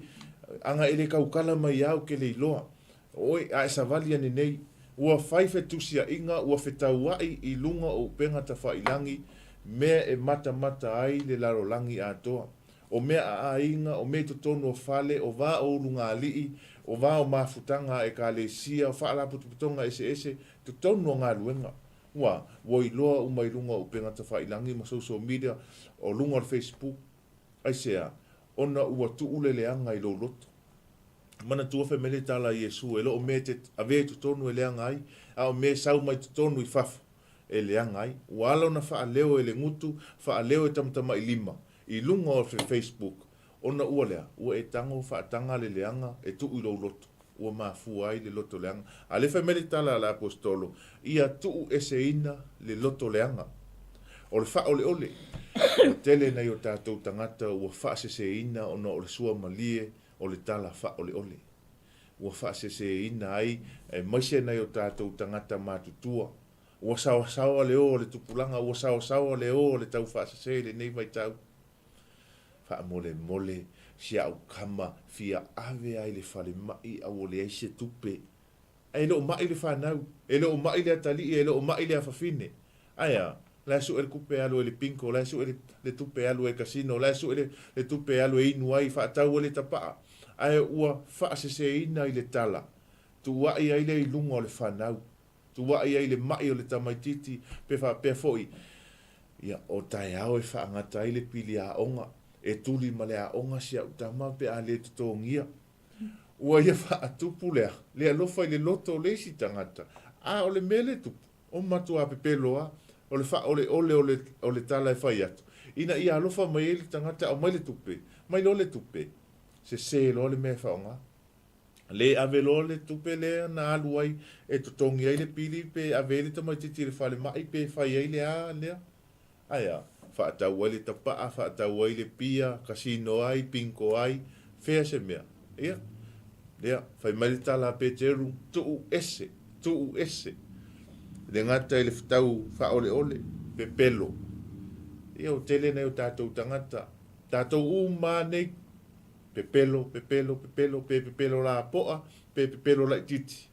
ana e le taukala mai ia ou te le iloa. O oe, a e savali ane nei, ua fai fetusiaiga, ua fetauai i luga o upega tafailangi, mea e matamata ai le lalolagi atoa. O mea a aiga, o mea i totonu o fale, o va o ulugalii, o va o mafutaga a ekalesia, o faalapotopotoga eseese, totonu o galuega. Ua, ua iloa uma i luga o upega tafailangi ma social media, o luga o le Facebook. Aisea? Ona ua tuu le leaga i lou loto. Manatua fai mai le tala a Iesu, e le o mea e te avea i totonu e leaga ai, a o mea e sau mai totonu i fafo e leaga ai. Ua ala ona faaleo e le gutu, faaleo e tamatamailima i luga o le Facebook, ona ua lea, ua e tago faataga le leaga e tuu i lou loto, ua mafua ai le loto leaga. A lea fai mai le tala a le Aposetolo, ia tuueseina le loto leaga. O le faaoleole, ua tele nai o tatou tagata ua faaseseina ona o le suamalie o le tala faaoleole. Ua faaseseina ai aemaise nai o tatou tagata matutua. Ua saoasaoa le o o le tupulaga, ua saoasaoa le o o le taufaasese i lenei vaitau. Faamolemole si a'u kama fia ave a i le falemai a ua leai se tupe. Ae le o ma'i le fanau, e le o ma'i le atalii, e le o ma'i le afafine. Ae a? La e su'e le tupe e alu ai i le bingo, la e su'e le, le tupe e alu ai i le casino, la e su'e le, le tupe e alu e inu ai, faatau ai le tapa'a. Ae ua faaseseina i le tala, tuua'i ai lea i luga o le fanau, tuua'i ai i le ma'i o le tamaitiiti, pe faapea foi, ia, o taeao e faagata ai le pili aoga, e tuli ma le aoga si a'u tama pe a le totogia. Ua ia faatupu lea, le alofa i le loto o le isi tagata. A o le mea lea e tupu, o matuā pepelo lava, o le faaoleole o le, o le tala e fai atu. Ina ia alofa mai ai le tagata aumai le tupe, mai loa le tupe, sese loa le mea e faaaoga. Le ave loa le tupe lea na alu ai e totogi ai le pili pe ave ai le tamaitiiti i le falemai pe fai ai le a lea. Ae a? Faatau ai le tapaa, faatau ai le pia, kasino ai, bingo ai, fea se mea. Ia, lea, fai mai le tala a Peteru, tuu ese, tuu ese. Le gata i le fetau faaoleole, pepelo. Ia, ua tele nai o tatou tagata, tatou uma lava nei, Pepelo, pepelo, pepelo, pe pepelo lapoa, pe pepelo laitiiti.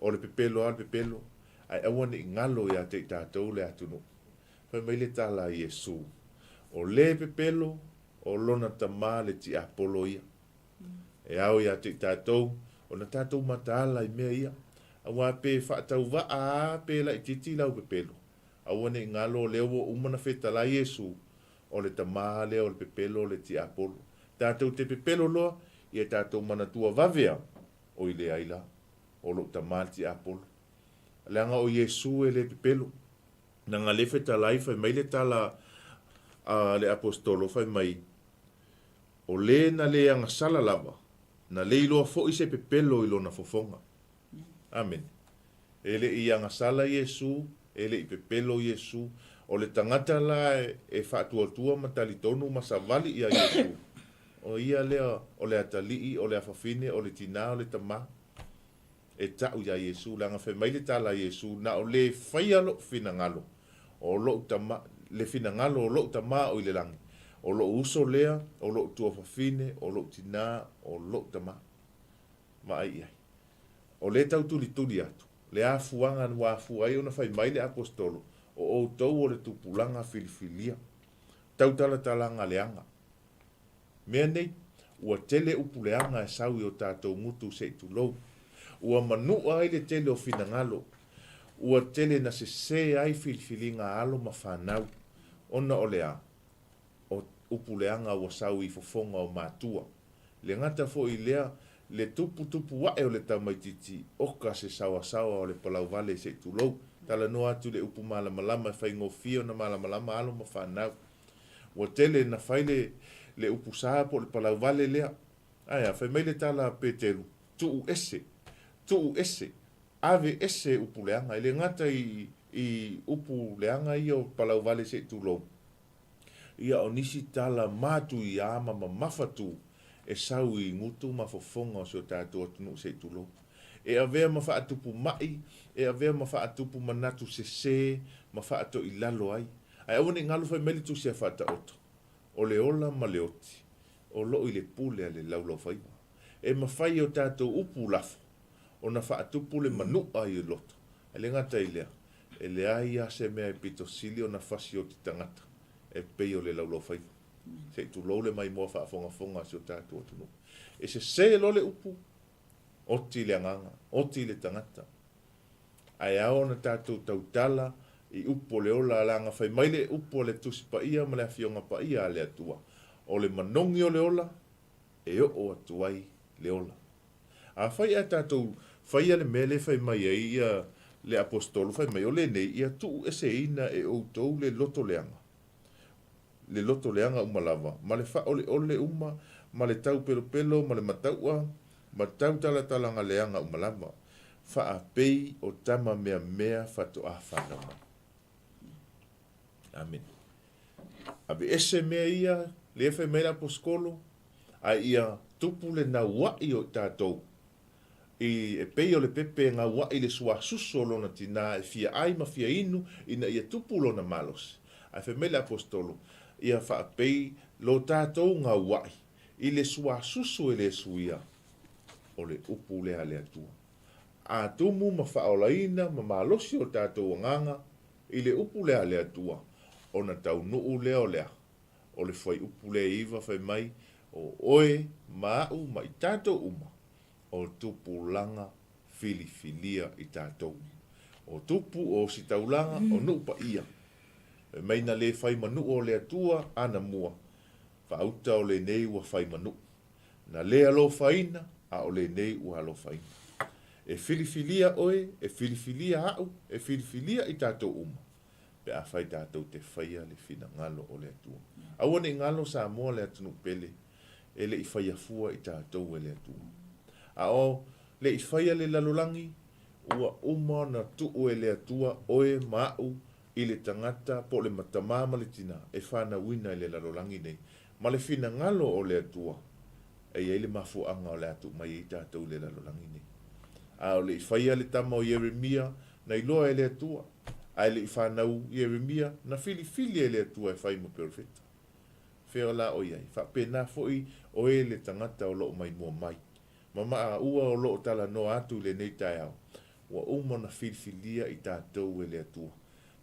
O le pepelo lava o le pepelo, ae aua ne i galo ia te i tatou le atunuu. Fai mai le tala a Iesu, O le pepelo, o lona tama le tiapolo ia. E ao ia te i tatou ona tatou mataala i mea ia, aua pe faatauvaa a pe laitiiti lau pepelo, aua ne i galo o lea ua uma ona fetalai Iesu, O le tama lea o le pepelo o le tiapolo. Tatou te pepelo loa, ia tatou manatua vave a, oi leai la, o lou tama le tiapolo. Leaga o Iesu e le pepelo. Leaga le fetalai fai mai le tala a le Aposetolo fai mai, O le na le agasala lava, na le iloa foi se pepelo i lona fofoga. Amene. E le i agasala Iesu, e le i pepelo Iesu. O le tagata la e faatuatua ma talitonu ma savali iā Iesu, o ia lea o le atalii, o le afafine, o le tinā, o le tamā, e ta'u iā Iesu, leaga fai mai le tala a Iesu, Na o le faia lo'u finagalo, o lo'u tama, le finagalo o lo'u Tamā o i le lagi, o lo'u uso lea, o lo'u tuafafine, o lo'u tinā, o lo'u tamā. Vaai i ai. O lea e tau tulituli atu le afuaga ua afua ai ona fai mai le Aposetolo, O outou o le tupulaga filifilia, tautalatalaga leaga. Mea nei, ua tele upu leaga e sau i o tatou gutu se i tulou. Ua manua ai le tele o finagalo. Ua tele na sese ai filifiliga a alo ma fanau, ona o le a? O upu leaga ua sau i fofoga o matua. Le gata foi i lea, le tuputupu ae o le tamaitiiti, oka se saoasaoa o le palauvale se i tulou, talanoa atu i le upu malamalama e faigofie ona malamalama alo ma fanau. Ua tele na fai le le upu sa po o le palauvale lea. Ae a, fai mai le tala a Peteru, Tuu ese, tuu ese, ave ese upu leaga. E le gata i i upu leaga ia o palauvale se i tulou, Ia o nisi tala matuia ma mamafa tu e sau i gutu ma fofoga o si o tatou atunuu se i tulou. E avea ma faatupu ma'i, e avea ma faatupu manatu sese ma faatoilalo ai. Ae aua ne i galo fai mai le Tusi a Faataoto, O le ola ma le oti, o loo i le pule a le laulaufaiva. E mafai e o tatou upu lafo ona faatupu le manu'a i loto. Ae le gata i lea, e leai lava se mea e pito sili ona fasi oti tagata e pei o le laulaufaiva. Se i tulou le maimoa faafogafoga a si o tatou atunuu. E sese loa le upu, oti le agaga, oti le tagata. Ae ao ona tatou tautala i upu o le ola, leaga fai mai le upu a le Tusi Paia ma le Afioga Paia a le Atua, O le manogi o le ola, e oo atu ai le ola. Afai ae tatou faia le mea lea e fai mai ai ia le Aposetolo, fai mai, O lenei, ia tuueseina e outou le loto leaga, le loto leaga uma lava, ma le faaoleole uma, ma le taupelopelo, ma le mataua, ma tautalatalaga leaga uma lava, faapei o tama meamea faatoa fanau mai. Amene. Aveese mea ia, lea fai mai le Aposetolo, ae ia tupu le nauaʻi o i tatou, i, e pei o le pepe e gauaʻi i le suasusu o lona tinā e fia ʻai ma fia inu ina ia tupu lona malosi. Ae fai mai le Aposetolo, Ia faapei lo tatou gauaʻi i le suasusu e le suia, o le upu lea a le Atua. A tumu ma faaolaina ma malosi o tatou agaga i le upu lea a le Atua, ona taunuu lea o le a? O le fuaiupu lea e 9 fai mai, O oe ma aʻu ma i tatou uma, o tupulaga filifilia i tatou. O tupu, o ositaulaga, o nuu paia. Fai mai na le fai ma nuu o le Atua anamua, faauta o lenei ua fai ma nuu. Na le alofaina, a o lenei ua alofaina. E filifilia oe, e filifilia aʻu, e filifilia i tatou uma. pe afai tatou te faia le finagalo o le Atua. Aua ne i galo Samoa le atunuu pele, e le i faia fua i tatou e le Atua. A o le i faia le lalolagi, ua uma ona tuu e le Atua oe ma a'u i le tagata po o le tamā ma le tinā e fanauina i le lalolagi nei, ma le finagalo o le Atua e i ai le mafuaaga o le a tuu mai ai tatou i le lalolagi nei. A o le i faia le tama o Ieremia, na iloa e le Atua, a e le i fanau Ieremia, na filifili e le Atua e fai ma perofeta. Fea la o i ai? Faapena foi oe le tagata o lo o maimoa mai, ma maua o lo o talanoa atu i lenei taeao, ua uma ona filifilia i tatou e le Atua.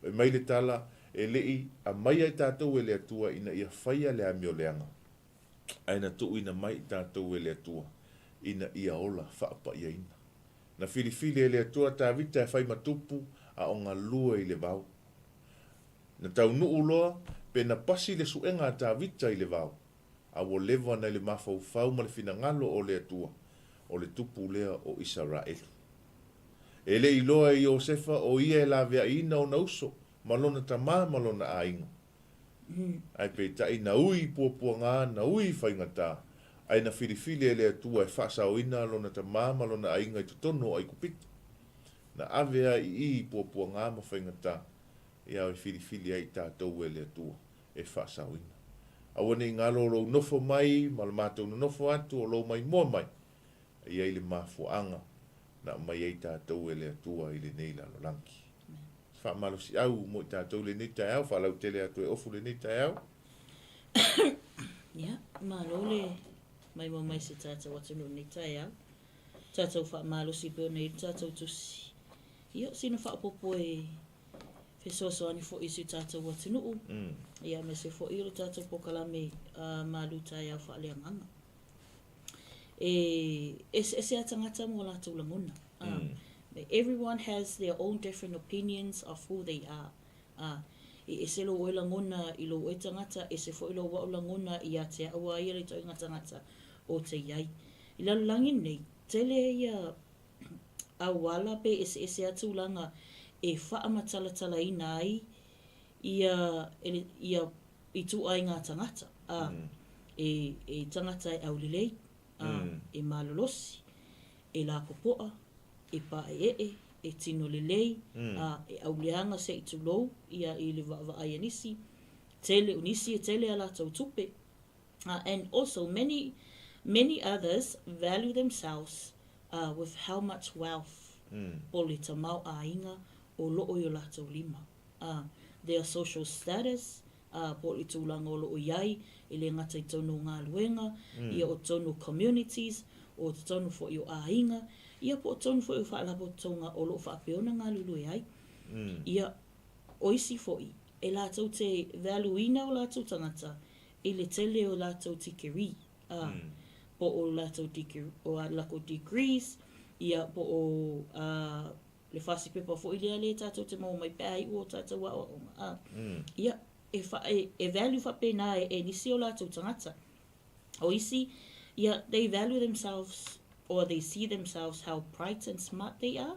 Fai mai le tala, e le i aumaia i tatou e le Atua ina ia faia le amioleaga, ae na tuuina mai i tatou e le Atua ina ia ola faapaiaina. Na filifili e le Atua Tavita e fai ma tupu a o galue i le vao. Na taunuu loa pe na pasi le suega a Tavita i le vao, a ua leva na i le mafaufau ma le finagalo o le Atua, o le tupu lea o Isaraelu. E le i iloa e Iosefa o ia e laveaiina ona uso ma lona tamā ma lona aiga. Ae peitai na ui i puapuagā, na ui i faigatā, ae na filifili e le Atua e faasaoina lona tamā ma lona aiga i totonu o Aikupita. Na ave ai i i i puapuagā ma faigatā, ia e filifili ai i tatou e le Atua e faasaoina. Aua ne i galo o lou nofo mai ma le matou nonofo atu o lou maimoa mai, e i ai le mafuaaga na aumai ai tatou e le Atua i lenei lalolagi. Se faamalosiau mo i tatou i lenei taeao, faalautele atu e Ofu lenei taeao. Ia, malo le maimoa mai se tatou atunuu i lenei taeao. Tatou faamalosi pei ona i ai le tatou tusi. Ia, o sina faaopoopo e fesoasoani foi i si o tatou atunuu, ia aemaise foi o le tatou polokalame malu taeao faaleagaga. E eseese lava tagata ma o latou lagona. Everyone has their own different opinions of who they are. E ese lou oe lagona i lou oe tagata, ese foi lou a'u lagona ia te a'u a ia le ituaiga tagata o te i ai. I lalolagi nei, tele ia auala pe eseese a tulaga e faamatalatalaina ai ia ia ituaiga tagata, a e tagata e aulelei, a e malolosi, e lapopoa, e paeee, e tino lelei, a e auleaga se i tulou ia i le vaavaai a nisi, tele o nisi e tele a latou tupe, and also many many others value themselves with how much wealth po o le tamaoaiga o lo o i o latou lima, their social status, ā, po o le tulaga o lo o i ai, e le gata i totonu o galuega, ia o totonu o communities, o totonu foi o aiga, ia po o totonu foi o faalapotopotoga o lo o faapea ona galulue ai. Ia, o isi foi, e latou te value-ina o latou tagata i le tele o latou tikeri, ā, po o latou o a lakou degrees, ia po o, ā, le fasipepa foi lea lea tatou te maua mai pe a iu o tatou aoaoga, ā, ia, e wha, e, e value faapena e, e nisi o latou tagata. O isi, ia, they value themselves or they see themselves how bright and smart they are,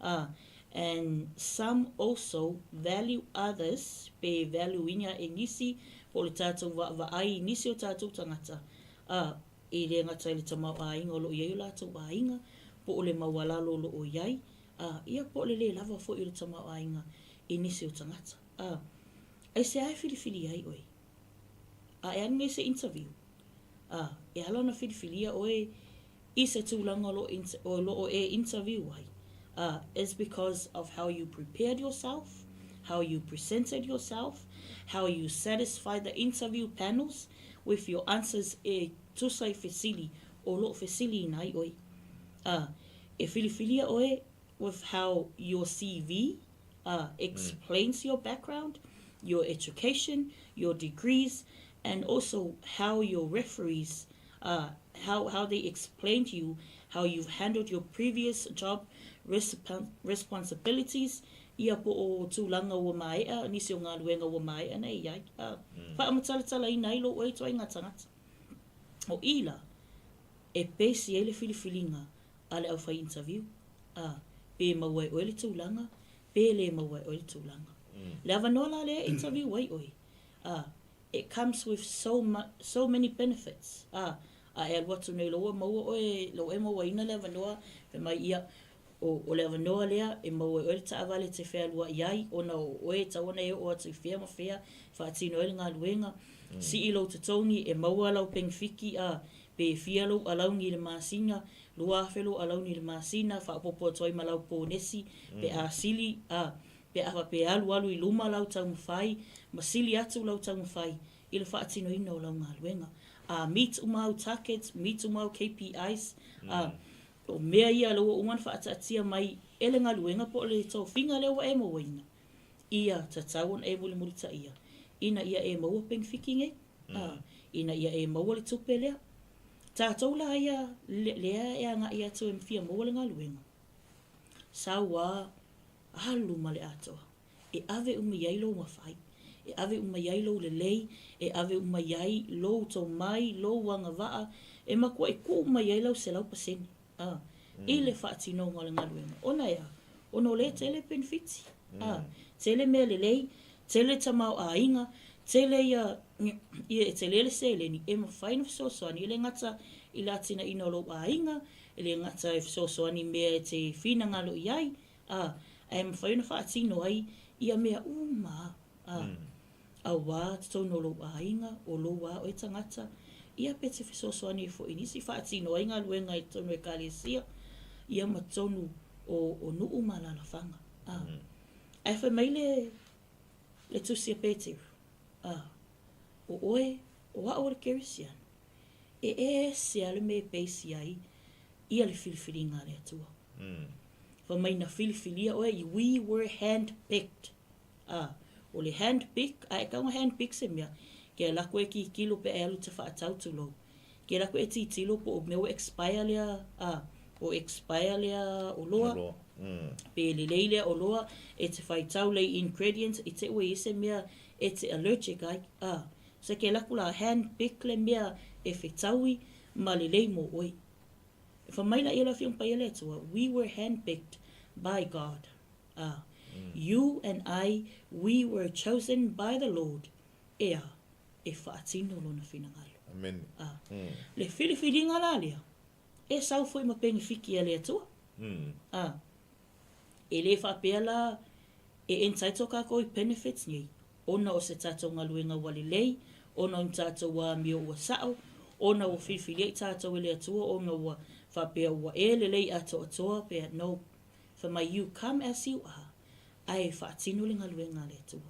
ā, and some also value others, pe value ina e nisi, po o le tatou vaavaai i nisi o tatou tagata, ā, e le gata i le tamaoaiga o lo o i ai o latou aiga, po o le maualalo o lo o i ai, ā, ia po o le lē lava foi o le tamaoaiga i nisi o tagata. Ā, aisea e filifili ai oe? A e alu nei i se interview, ā, e ala ona filifilia oe i se tulaga o lo o lo o e interview ai, ā, is because of how you prepared yourself, how you presented yourself, how you satisfied the interview panels with your answers e tusa i fesili o lo o fesiliina ai oe. Ā, e filifilia oe with how your CV, ā, explains your background, your education, your degrees, and also how your referees, ā, how, how they explain to you how you've handled your previous job responsibilities, ia po o tulaga ua maea, nisi o galuega ua maea nei i ai, ā, faamatalatalaina ai lou oe ituaiga tagata. O i la, e pesi ai le filifiliga a le auwhai interview, ā, pe maua e oe le tulaga, pe le maua e oe le tulaga. Le avanoa la lea e interview ai ʻoe, a, it comes with so so many benefits, a, a e alu atu nei loa ua maua ʻoe, ua e mauaina le avanoa, fai mai ia, o, o le avanoa lea e maua ai ʻoe le taʻawale e te fealuaʻi ai, ona o ʻoe e tatau ona e oo atu i fea ma fea, faatino ai le galuega, sii lou totogi, e maua lau penefiki, a, pe fia lou alauni i le masina, 2000 lou alauni i le masina, faaopoopo atu ai ma lau ponesi, pe a sili, a, pe a faapea e alualu i luma lau taumafai, ma sili atu lau taumafai i le faatinoina o lau galuega. A meet uma au targets, meet uma au KPIs, a, o mea ia lea ua uma ona faataatia mai e le galuega po o le tofiga lea ua e mauaina, ia tatau ona e mulimulitaia ina ia e maua penefiki nei, a, ina ia e maua le tupe lea. Tatou la ia lea e agai atu e fia maua le galuega, sau a alu ma le atoa, e ave uma i ai lou mafai, e ave uma i ai lou lelei, e ave uma i ai lou tomai, lou agavaa, e matuai tuu mai ai lau 100% a, i le faatinoga o le galuega. Ona e a? Ona o lea e tele penefiti, a, tele mea lelei, tele tamaoaiga, tele ia, ia e tele le seleni e mafai ona fesoasoani, e le gata i le atinaeina o lou aiga, e le gata e fesoasoani i mea e te finagalo i ai, a, ae mafai ona faatino ai ia mea uma a, auā totonu o lou aiga, o lou a oe tagata, ia pe te fesoasoani ai foi i nisi, faatino ai galuega i totonu o ekalesia, ia ma totonu o, o nuu ma alaalafaga, a. Ae fai mai le, le tusi a Peteru, a, o oe, o a'u o le Kerisiano, e ese lava le mea e pesi ai ia le filifiliga a le Atua. Fai mai na filifilia oe, we were hand picked. A, o le hand pick, a e tau hand pick se mea, ke ala koe kikilo pe e alu te whaatau tulou. Ke ala koe titilo po o mea ua expire lea, a, o expire lea o loa, Loa. pe lelei lea o loa, e te whaitau lei ingredients, i te ue i se mea e te allergic ai, a. Se ke laku la hand pick le mea e whetaui ma lelei mo oe. E wha mai la ia le Afioga Paia le Atua, we were handpicked by God. A, you and I, we were chosen by the Lord, ea, e whaatino lona finagalo. Amen. A, le filifiliga la lea, e sau foi ma penefiki a le Atua. A, e le faapea la e entitle kākou i benefits nei, ona o se tātou galuega ua lelei, ona o ni tātou amio ua sa'o, ona ua filifilia i tātou e le Atua ona ua faapea ua e lelei atoatoa pea, no, fai mai you come as you are, ae faatino le galuega a le Atua.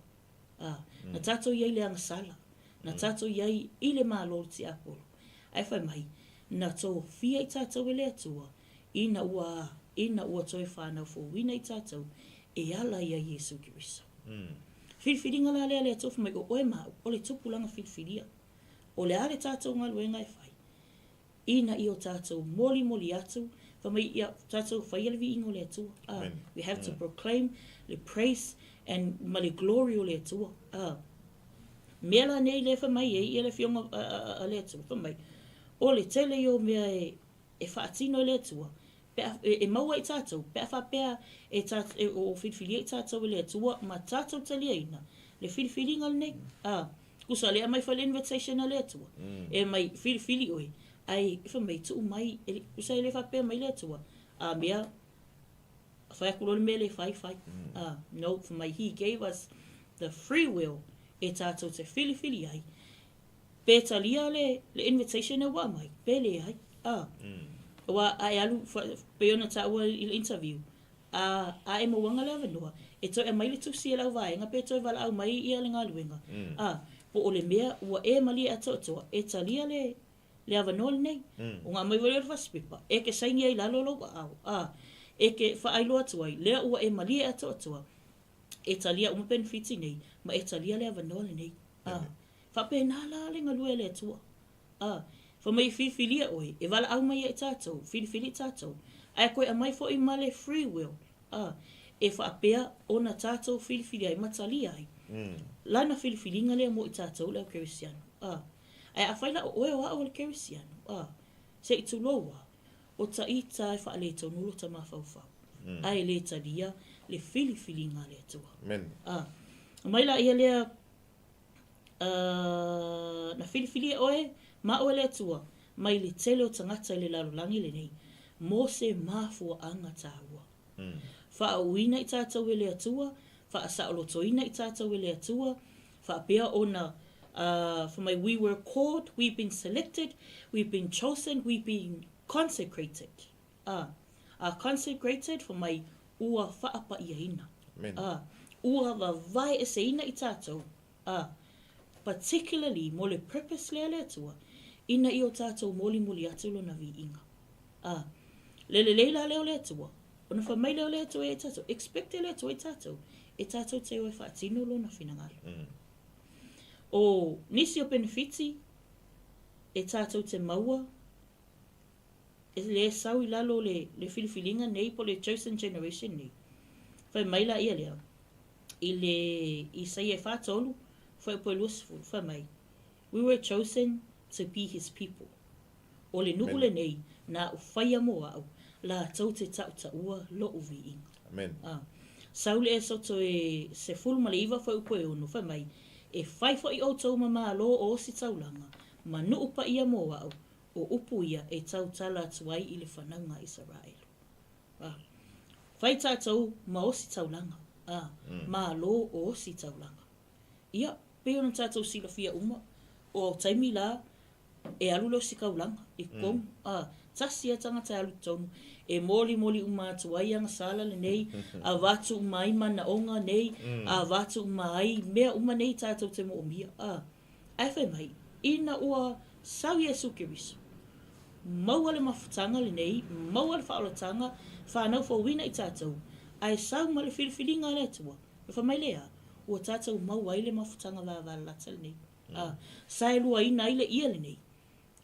A, na tātou i ai le agasala, na tātou i ai i le Malo o le Tiapolo, ae fai mai, na tofia i tātou e le Atua, ina ua, ina ua toe whānau fouina i tātou, e ala ia Iesu Keriso. Filifiliga la lea le Atua fai mai o oe ma a'u, o le tupulaga filifilia. O le a le tātou galuega e fai, ina ia o tātou molimoli atu, fai mai ia tātou faia le viiga o le Atua. A, Amen. we have to proclaim le praise and ma le glory o le Atua. A, mea la nei lea fai mai ai ia le Afioga a le Atua, fai mai, o le tele ia o mea e, e faatino e le Atua, pe a, e, e maua ai tātou, pe a faapea e, tā, e o filifilia i tātou e le Atua ma tātou taliaina, le filifiliga lenei, a, kusa le aumai foi le invitation a le Atua, e mai filifili oe, ai fai mai tuu mai, e, kusa e le faapea mai le Atua, a mea, fai atu loa le mea le fai, fai. A, no, fai mai, he gave us the free will e tātou te filifili ai, pe talia le, le invitation e ua aumai, pe leai. A, ua a e alu, pei ona taua i le interview, a, a e mauaga le avanoa, e toe aumai le tusi e le auvaega pe toe valaau mai ia le galuega. A, po o le mea ua e malie atoatoa, e talia le, le avanoa lenei. O ngā mai wale o le fasipepa, e ke saini ai lalo lou aao, a, e ke whaailoa atu ai, lea ua e malie atoatoa, e talia uma penefiti nei, ma e talia le avanoa lenei. A, faapena la le galue a le Atua. A, fai mai e filifilia oe, e valaau mai ia i tātou, filifili i tātou, ae koe aumai foi ma le free will, a, e faapea ona tātou filifili ai ma talia ai. Lana filifiliga lea mo i tātou le au Kerisiano. A, ae afai la o oe o a'u o le Kerisiano, a, se i tulou a, o ta ita e faaletonu lota mafaufau, ae le talia le filifiliga a le Atua. Amen. A, Mai laia lea, Na filifilia oe ma au e le Atua mai le tele o tagata i le lalolagi lenei mo se mafuaaga taua. Faauuina i tatou e le Atua, faasaolotoina i tatou e le Atua, faapea ona, fai mai, we were called, we've been selected, we've been chosen, we've been consecrated. A consecrated, fai mai, ua faapaiaina. A, ua vavaeeseina i tatou, a, particularly mo le purpose lea a le Atua, ina ia o tatou molimoli atu Lona viiga. A, le lelei la lea o le Atua, ona fai mai lea o le Atua ia i tatou, expect e le Atua i tatou, e tatou te o e faatino Lona finagalo. O nisi o penefiti e tatou te maua, e le sau i lalo o le, le filifiliga nei po o le chosen generation nei. Fai mai la ia lea, i le Isaia e 43, fuaiupu e 20, fai mai, We were chosen to be his people. O le nuu lenei, na au faia mo au, latou te tautaua loʻu viiga. Amen. A. Sau le Esoto e 19 fuaiupu e 6, fai mai, E fai foʻi ʻoutou ma Malo o Ositaulaga, ma nuu paia mo au, o upu ia e tautala atu ai i le fanauga a Isaraelu. A. Fai tatou ma ositaulaga, a, Malo o ositaulaga. Ia, pei ona tatou silafia uma, o taimi la e alu le osikaulaga i totonu, a, tasi a tagata e alu i totonu, e molimoli uma atu ai agasala lenei, avatu uma ai manaoga nei, avatu uma ai mea uma nei tatou te moomia, a. Ae fai mai, ina ua sau Iesu Keriso, maua le mafutaga lenei, maua le faaolataga, fanau fouina i tatou, ae sau ma le filifiliga a le Atua, na fai mai lea, ua tatou maua ai le mafutaga vavalalata lenei, a, saeluaina ai le ie lenei,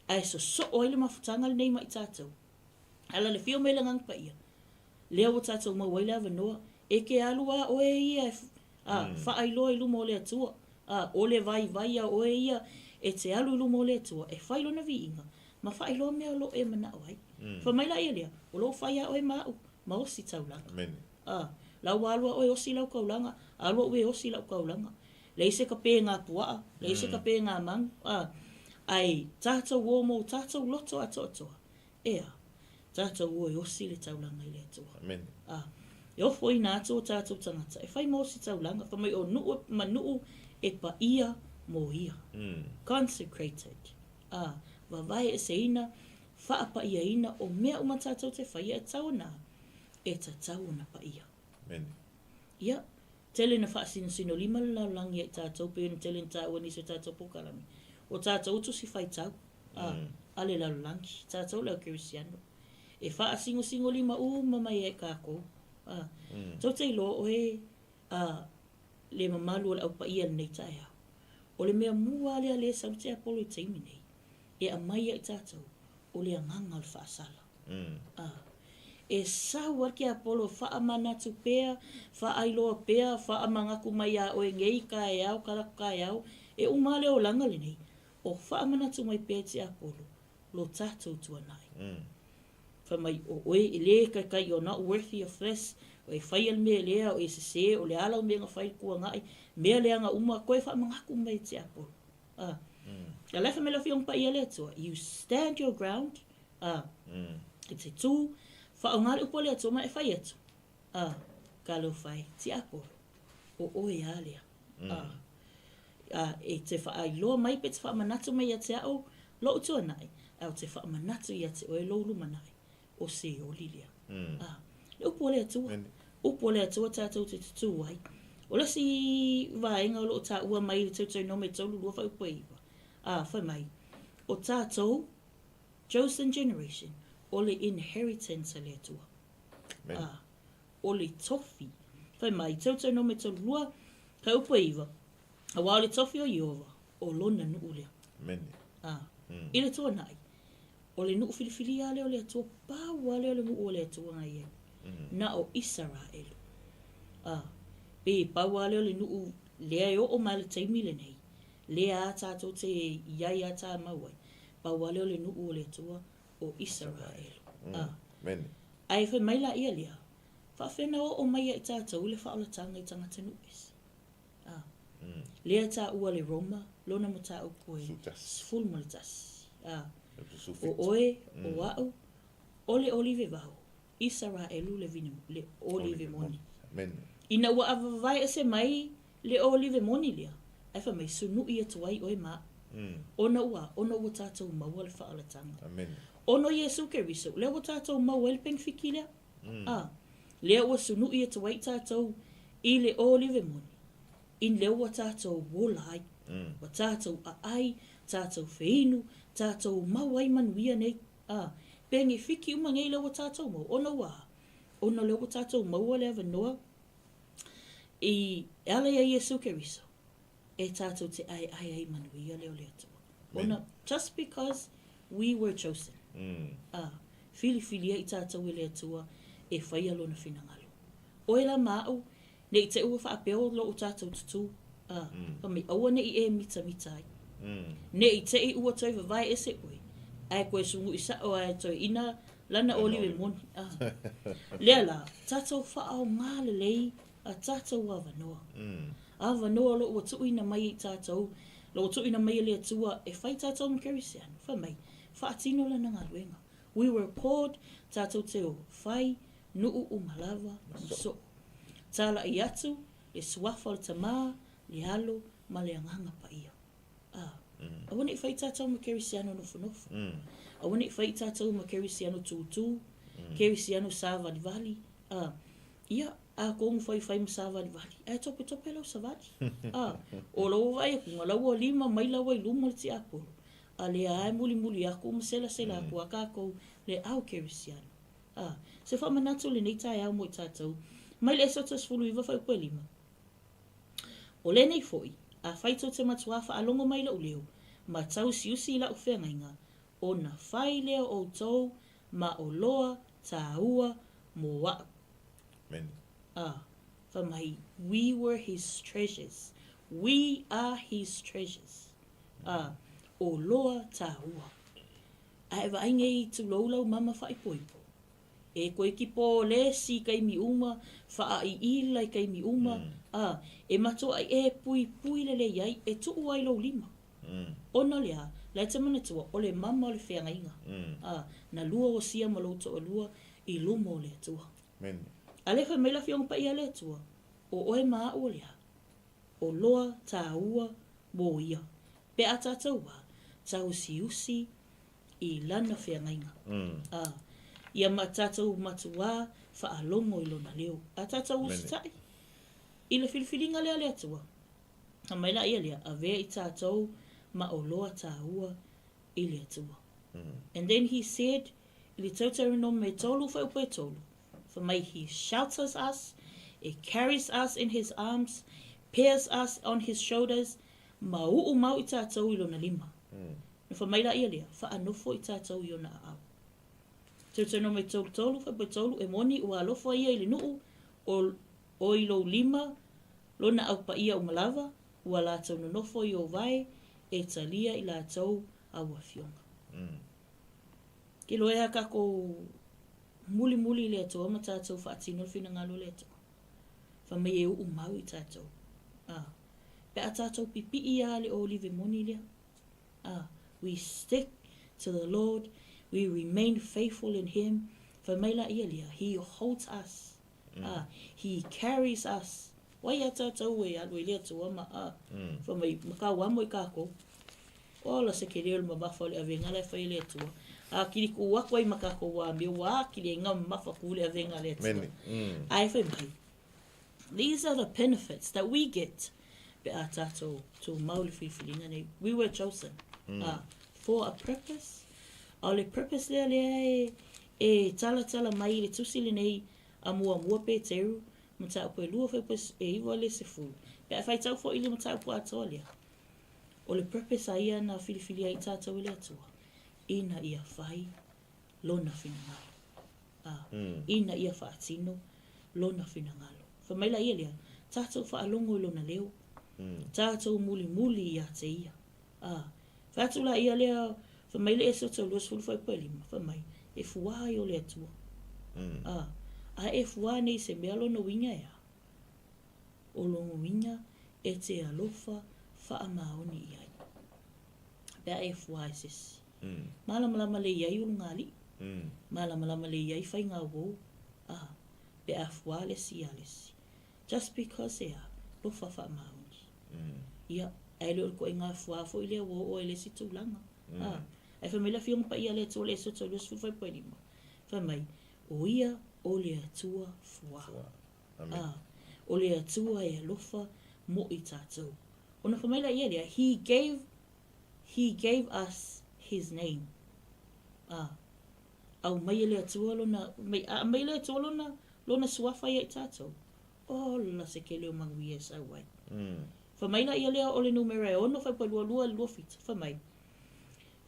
ae sosoo ai le mafutaga lenei ma i tatou. Ala le afio mai le Agaga Paia, lea ua tatou maua ai le avanoa, e te alu a oe ia e, a, faailoa i luma o le Atua, a, o le vaivai a oe ia e te alu i luma o le Atua e fai Lona viiga, ma faailoa mea o lo o e manao ai. Fai mai la ia lea, o lo o fai a oe ma au, ma osi taulaga. A, la ua alu a oe osi lau taulaga, alu au e osi lau taulaga. Leai se kapē ngā puaʻa, leai se kapē ngā manu, a, ae tatou o mo tatou loto atoatoa, Ea, tatou o e osi le taulaga i le Atua. Amen. A, e ofoina atu o tatou tagata e fai ma osi taulaga, fai mai o nuu ma nuu e paia mo ia. Consecrated. A, vavae eseina, faapaiaina o mea uma tatou te faia e tatau ona, e tatau ona paia. Amen. Ia, tele na faasinosinolima le lalolagi ia i tatou pei ona tele na taua nisi o tatou polokalame. O tatou tusi faitau. a, a le lalolagi, tatou le au kerisiano, e faasingosingo lima uma mai ai kākou. A, tou te iloa oe, a, le mamalu o le au paia i lenei taeao. O le mea mua lea lea e sau le tiapolo i taimi nei, e aumai ia i tatou, o le agaga o le faasala. A, e sau a le tiapolo e faamanatu pea, faailoa pea, faamanatu mai iā oe nei taeao, talaatu taeao, e uma lava le olaga lenei, O faamanatu mai pea tiapolo lo tatou tuanai. Fai mai, o oe e le taitai, you're not worthy of this, o e faia le mea lea, o e sese, o le a lau mea na fai i le tuanai, mea leaga uma, toe faamanatu mai e tiapolo. A. A la e fai mai le Afioga Paia a le Atua, you stand your ground, a, e te tū, faaaoga le upu a le Atua ma e fai atu, a, talofa e, tiapolo, o oe a lea. A. A, e te faailoa mai pe te faamanatu mai ia te au lou tuanai, ae o te faamanatu ia te oe lou lumanai, o Seoli lea. A, le upu a le Atua, upu a le Atua tatou te tutū ai. O le isi vaega o lo o taua mai i le Teutoenome 32 fuaiupu e 9, a, fai mai, o tatou, chosen generation, o le inheritance a le Atua. A, o le tofi. Fai mai, Teutoenome 32, fuaiupu e 9, Aua o le tofi o Ieova, o lona nuu lea. Amene. A, i le tuanai, o le nuu filifilia lea o le Atua, pau lava lea o le nuu o le Atua na i ai, na o Isaraelu. A, pe pau lava lea o le nuu lea e oo mai le taimi lenei, lea a tatou te i ai a tamau ai, pau lava lea o le nuu o le Atua o Isaraelu. A, Amene. ae fai mai laia lea, faafefea na oo mai ai tatou i le faaolataga i tagata nuu ese. A. Lea taua le Roma, lona mataupu e 11. A, o oe, o a'u, o le olive vao, Isaraelu le vine, le olive moni. Ina ua avavae ese mai le olive moni lea, ae fai mai, Sunuʻi atu ai oe ma a'u. Ona ua, ona ua tatou maua le faaolataga. Ona o Iesu Keriso, lea ua tatou maua ai le penefiki lea. A, lea ua sunuʻi atu ai tatou i le olive moni, i lea ua tatou ola ai, ua tatou aai, tatou feinu, tatou mau ai manuia nei. A, penefiki uma nei lea ua tatou maua, ona ua a? Ona lea ua tatou maua le avanoa i e ala iā Iesu Keriso e tatou te aeae ai manuia lea o le Atua. Ona, just because we were chosen, a, filifilia i tatou e le Atua e faia Lona finagalo. Oe la ma aʻu, Ne i te ua faapea o lou tatou tutū, ā, fai mai, aua ne i e mitamita ai. Ne i te i ua toe vavae ese oe, ae koe sunuʻi saʻo ae toe ina lana olive moni, ā. Lea la, tatou whaaogā lelei a tatou avanoa. Avanoa o lo ua tuuina mai e i tatou, lo ua tuuina mai e le Atua e whai tatou ma Kerisiano, fai mai, whaatino lana galuega. We were called tatou te o whai Nuʻu uma lava ma soʻo. Tālaʻi atu le suafa o le tamā, le alo, ma le agaga paia. A, aua ne i fai tātou ma Kerisiano nofonofo. Aua ne i fai tātou ma Kerisiano tūtū, Kerisiano sāvalivali, a, ia, a kogu faifai ma sāvalivali, ae topetope lau savali. A, o lou vaai akuga, la ua lima mai laua i luma o le tiapolo, a lea lava e mulimuli aku ma selasela aku a kākou le ao Kerisiano. A, se faamanatu lenei taeao mo i tatou, mai le Esoto 19 fuaiupu e lima. O lenei foi, afai tou te matuā faalogo mai i lou leo, ma tausiusi i lau feagaiga, ona fai lea o outou ma o loa tāua mō aʻu. Amen. A, fai mai, we were his treasures. We are his treasures. A, o loa tāua. A e vaai nei tulou lau mama faaipoipo. E koe ki po lesi i kaimi uma, faaʻiila i kaimi uma, a e matuaʻi e puipui lelei ai, e tuʻu ai lou lima. Ona lea, la e te manatua, o le mama o le feagaiga, a na lua osia ma lou toalua i luma o le Atua. A lea fai mai le Afioga Paia a le Atua, O oe ma aʻu o le a? O loa tāua mō ia. Pe a tātou a, tāusiusi i lana feagaiga. A, ia ma tātou matuā whaalogo i lona leo. A tātou usitai i le filifiliga lea a le Atua. A mai la ia lea, avea i tātou ma o loa tāua i le Atua. And then he said, i le Teuteronome tolu whaiupu e tolu, Fai mai, He shelters us, He carries us in His arms, bears us on His shoulders, ma uʻu mau i tātou i lona lima. Na fai mai la ia lea, Whaanofo i tātou i ona aao. Deuteronome 33, fuaiupu e tolu, E moni ua alofa ia i le nuʻu o, o i lou lima lona au paia uma lava, ua latou nonofo i o wae e talia i latou au afioga. Ke loea kakou mulimuli i le Atua ma tatou faatino le finagalo o le Atua. Fai mai e uʻu mau i tatou. A, pe a tatou pipiʻi a le olive moni lea. A, we stick to the Lord, we remain faithful in Him. Fai mai la ia lea, He holds us. A, He carries us. Wai a tatou e alu i le Atua ma a, fai mai, ma ka ua mo i kakou. Ola se kele o le mamafa o le avega la e fai e le Atua. A kili ku aku ai ma kakou wa me ua akili ai nga mamafa ku le avega a le Atua. Ae fai mai, these are the benefits that we get pe a tatou tumau le filifiliga nei. We were chosen for a purpose. A o le purpose lea lea e, e talatala mai i le tusi lenei a muamua Peteru, mataupu e lua fuaiupu e iwa le sefulu. Pe a faitau foi i le mataupu atoa lea, O le purpose a ia na filifili ai i tatou e le Atua, ina ia fai Lona finagalo. A, ina ia faatino Lona finagalo. Fai mai la ia lea, tatou faalogo i Lona leo, tatou mulimuli ia te Ia. A, fai atu la ia lea, fai mai le ese o tau 20 fuaiupu e lima, fai mai, e fuā ai o le Atua. A, a e fuā nei i se mea lona uiga e a? O lona uiga e te alofa Faamaoni i ai. Pe a e fua e sesi. Malamalama lei ai ulugalii. Malamalama lei ai faiga uou. A, pe a fua le isi ia le isi. Just because e a, lofa faamaoni. Ia, ae le o le ituaiga fua foi lea ua oo ai i le isi tulaga. A, ae fai mai le Afioga Paia a le Atua o le Esoto 25, fai mai, O ia o le Atua fua. A, o le Atua e alofa mo i tatou. Ona fai mai laia lea, He gave, He gave us His name. A, aumai e le Atua lona, mai, a aumai e le Atua lona, lona suafa ia i tatou. Ola se tele o manuia e sau ai. Fai mai laia lea o le numera e ono faipua lua lua lua fitu, fai mai,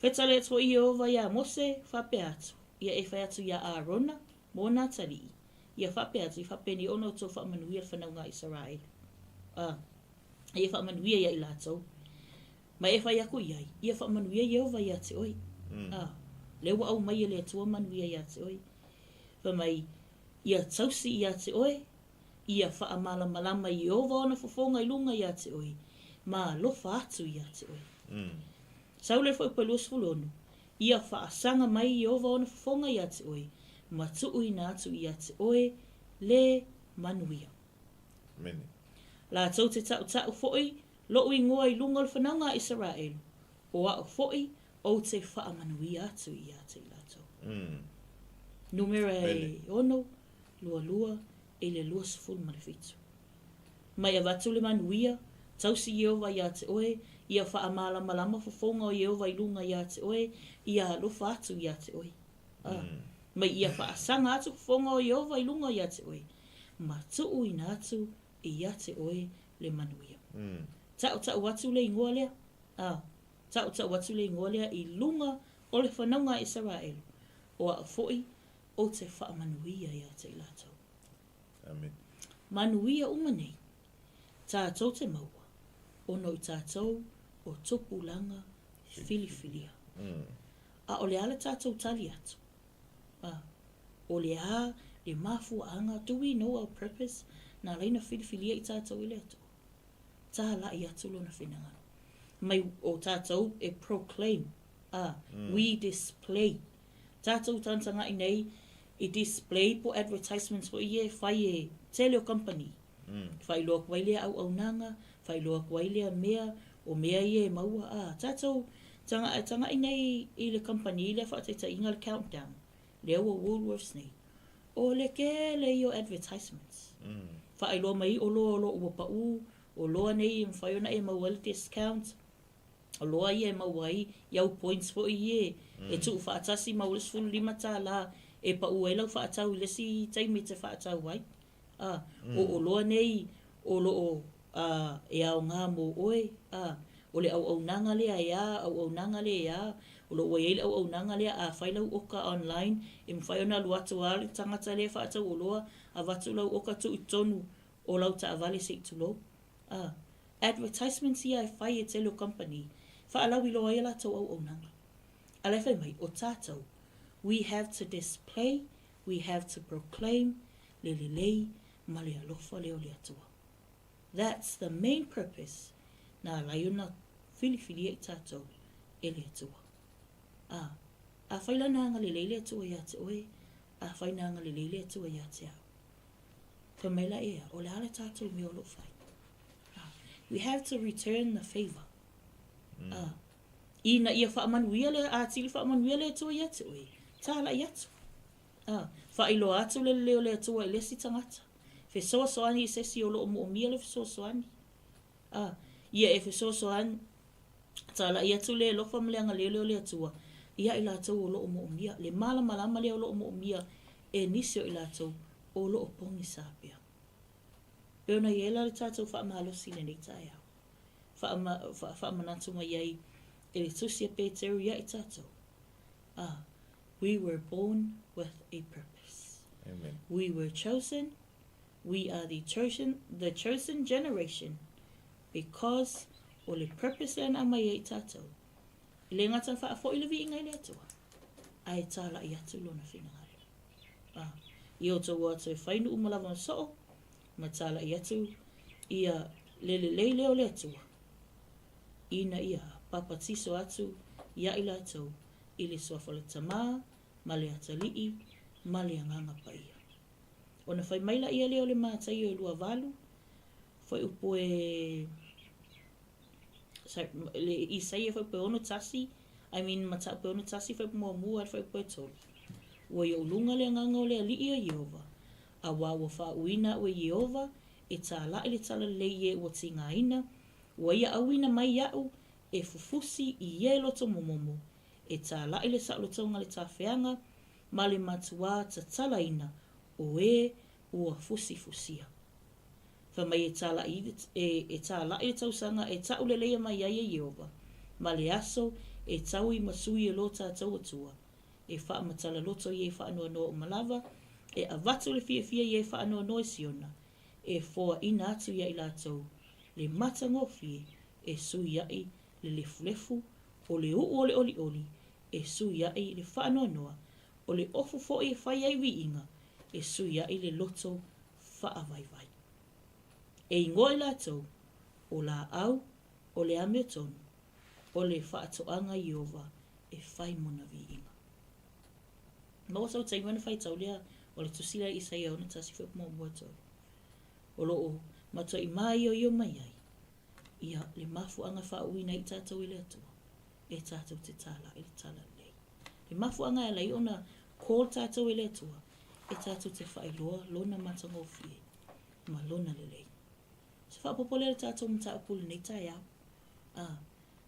Fetale atu foi Ieova iā Mose, faapea atu, Ia e fai atu iā Arona, ma ona atalii, ia faapea atu, I faapenei ona outou faamanuia le fanauga a Isaraelu, a ia faamanuia iā i latou, ma e fai aku i ai, Ia faamanuia Ieova iā te oe. A, lea ua aumai e le Atua manuia iā te oe. Fai mai, Ia tausi iā te oe, ia faamalamalama Ieova ona fofoga i luga iā te oe, ma alofa atu iā te oe. Sau le foi 26, Ia faasaga mai Ieova ona fofoga iā te oe, ma tuuina atu iā te oe le manuia. Amene. Latou te taʻutaʻu foi loʻu igoa i luga o le fanauga a Isaraelu, o aʻu foi ou te faamanuia atu iā te i latou. Numera e ono, lua lua, i le 27. Mai avatu le manuia, tausi Ieova iā te oe, ia faamalamalama fofoga o Ieova i luga iā te oe, ia alofa atu iā te oe. A, mai ia faasaga atu fofoga o Ieova i luga iā te oe, ma tuuina atu iā te oe le manuia. Taʻutaʻu atu le igoa lea, a, taʻutaʻu atu le igoa lea i luga o le fanauga a Isaraelu, o aʻu foi ou te faamanuia iā te i latou. Amen. Manuia uma nei, tātou te maua, ono i tātou o tupulaga filifilia. A o le a le tātou tali atu? A, o le a le mafuaaga, do we know our purpose? Na laina filifilia i tātou i le Atua. Tālaʻi atu lona finagalo. Mai o tātou e proclaim, a, we display. Tātou tagatagai nei i display po advertisements foi ia e fai e tele o company. Faailoa atu ai lea auaunaga, faailoa atu ai lea mea, o mea ia e maua a tatou taga, taga'i nei i le company lea faataitaiga le Countdown, lea ua Woolworths nei. O le kele ia o advertisements. Faailoa mai oloa o lo o ua pau, oloa nei e mafai ona e maua ai le discount. Oloa ia e maua ai i au points foi ia e tuu faatasi ma le 15 tālā e pau ai lau faatau i le isi taimi e te faatau ai. A, o oloa nei o lo o a, e aoga mo oe, a, o le auaunaga lea e a, auaunaga lea e a, o lo o ua i ai le auaunaga lea a fai lau oka online e mafai ona alu atu lava le tagata lea e faatau oloa, avatu lau oka tuu i totonu o lau taavale se i tulou. A, advertisements ia e fai e tele o company, faalauiloa ai a latou auaunaga. A la e fai mai, o tatou, we have to display, we have to proclaim le lelei ma le alofa lea o le Atua. That's the main purpose na ala ai ona filifilia i tatou e le Atua. A, afai la na agalelei le Atua ia te oe, afai na agalelei le Atua ia te au, Fai mai la ea, o le a le tatou mea o lo o fai? Ah, we have to return the favour. Mm. Ah, ina ia faamanuia le atili faamanuia le Atua ia te oe, tālaʻi atu. Ah, faailoa atu le lelei o le Atua i le isi tagata. Fesoasoani i se isi o lo o moomia le fesoasoani. Ah, ia e fesoasoani, tālaʻi atu le alofa ma le agalelei o le Atua ia i latou o lo o moomia, le malamalama lea o lo o moomia e nisi o i latou o lo o pogisa pea. Pei ona i ai la le tatou faamalosi i lenei taeao, faama, faamanatu mai ai e le Tusi a Peteru ia i tatou, a, we were born with a purpose. Amen. We were chosen, we are the chosen, the chosen generation because o le purpose lea na aumai ai i tatou. E le gata faafoi le viiga i le Atua, ae tālaʻi atu lona finagalo. A, i outou o atu e fai nuu ma lava ma soo, ma tālaʻi atu ia le lelei lea o le Atua. Ina ia papatiso atu iā i latou i le suafa o le Tamā, ma le Atalii, ma le Agaga Paia. Ona fai mai laia lea o le Mataio e 28, fuaiupu e, sorry, le Isaia fuaiupu e 61, I mean Mataupu e 61 fuaiupu muamua a le fuaiupu e 3. Ua i ou luga le Agaga o le Alii o Ieova, auā ua faauuina au e Ieova e tālaʻi le talalelei i e ua tigaina, Ua ia auina mai iaʻu e fufusi i e loto momomo, e tālaʻi le saolotoga le tafeaga ma le matuā tatalaina o e ua fusifusia. Fai mai e tālaʻi e, e tālaʻi le tausaga e taʻuleleia mai ai e Ieova, ma le aso e tau i masui e lo tātou Atua, e faamatala loto i e faanoanoa uma lava, e avatu le fiafia i e faanoanoa i Siona, e foaina atu ia i latou le matagofie e suiaʻi le lefulefu, o le uʻu o le ʻoliʻoli e suiaʻi le faanoanoa, o le ofu foi e fai ai viiga e suiaʻi le loto faavaivai. E igoa i latou, o laau o le amiotonu, o le faatoaga Ieova e fai mona viiga. Maua sau taimi ona faitau lea o le tusi lea Isaia 61 fuaiupu muamua e tolu. O lo o matuai māioio mai ai ia le mafuaaga faauuina ai i tatou e le Atua e tatou te tāla i le talalelei. Le mafuaaga e ala ai ona call tatou e le Atua e tatou te faailoa lona matagofie ma lona lelei. Se faaopoopo lea i le tatou mataupu i lenei taeao. A,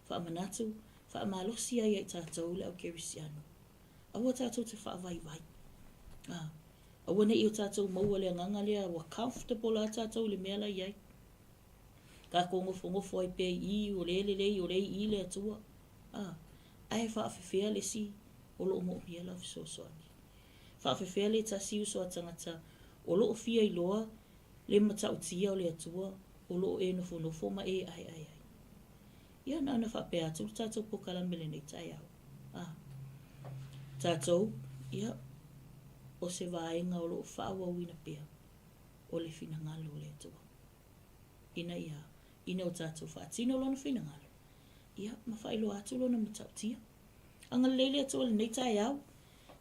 faamanatu, faamalosi ai ia i tatou le au kerisiano. Aua tatou te faavaivai. A, aua ne i o tatou maua le agaga lea ua comfortable lava tatou i le mea la i ai. Tatou nofonofo ai pea i i, o lea e lelei, o lea e i i le Atua. A, ae faafefea le isi o lo o moomia lau fesoasoani. Faafefea le tasi uso a tagata o lo o fia iloa le matautia o le Atua o lo o e nofonofo ma e aeae ai. Ia na ona faapea atu le tatou polokalame i lenei taeao. A. Tatou, ia, o se vaega o lo o faaauauina pea o le finagalo o le Atua. Ina ia, ina o tatou faatino Lona finagalo, ia, ma faailoa atu Lona matautia. Agalelei le Atua i lenei taeao,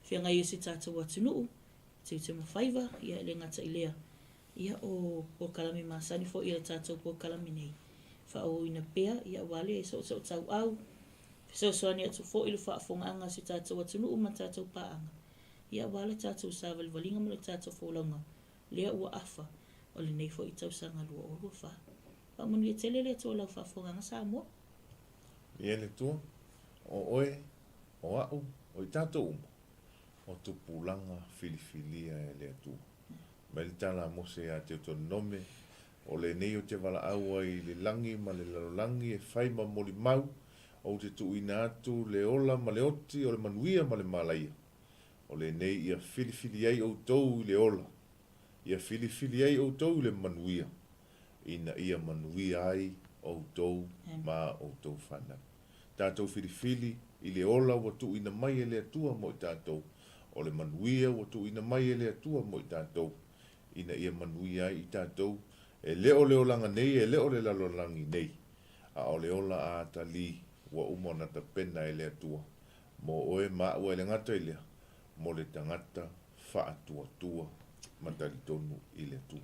feagai ai si o tatou atunuu, tiute ma faiva, ia e le gata i lea, Ia, o polokalame masani foi a le tatou polokalame nei, faaauauina pea, ia aua le soosoo tauau, fesoasoani atu foi i le faafofogaaga a si o tatou atunuu ma tatou paaga, ia aua le tatou savalivaliga ma le tatou folauga lea ua afa o lenei foi tausaga 2024. Faamanuia tele le Atua i lau faafofogaaga Samoa. Ia le Atua, o oe, o a'u, o i tatou uma, o tupulaga filifilia e le Atua. Mai le tala a Mose ia Teutononome, O lenei ou te valaau ai i le lagi ma le lalolagi e fai ma molimau, ou te tuuina atu le ola ma le oti o le manuia ma le malaia. O lenei ia filifili ai outou i le ola, ia filifili ai outou i le manuia, ina ia manuia ai outou ma outou fanau. Tatou filifili i le ola ua tuuina mai e le Atua mo i tatou, o le manuia ua tuuina mai e le Atua mo i tatou, ina ia manuia ai i tatou, e le o le olaga nei, e le o le lalolagi nei, a o le ola a atalii ua uma ona tapena e le Atua mo oe ma aʻu e le gata i lea, mo le tagata faatuatua ma talitonu i le Atua.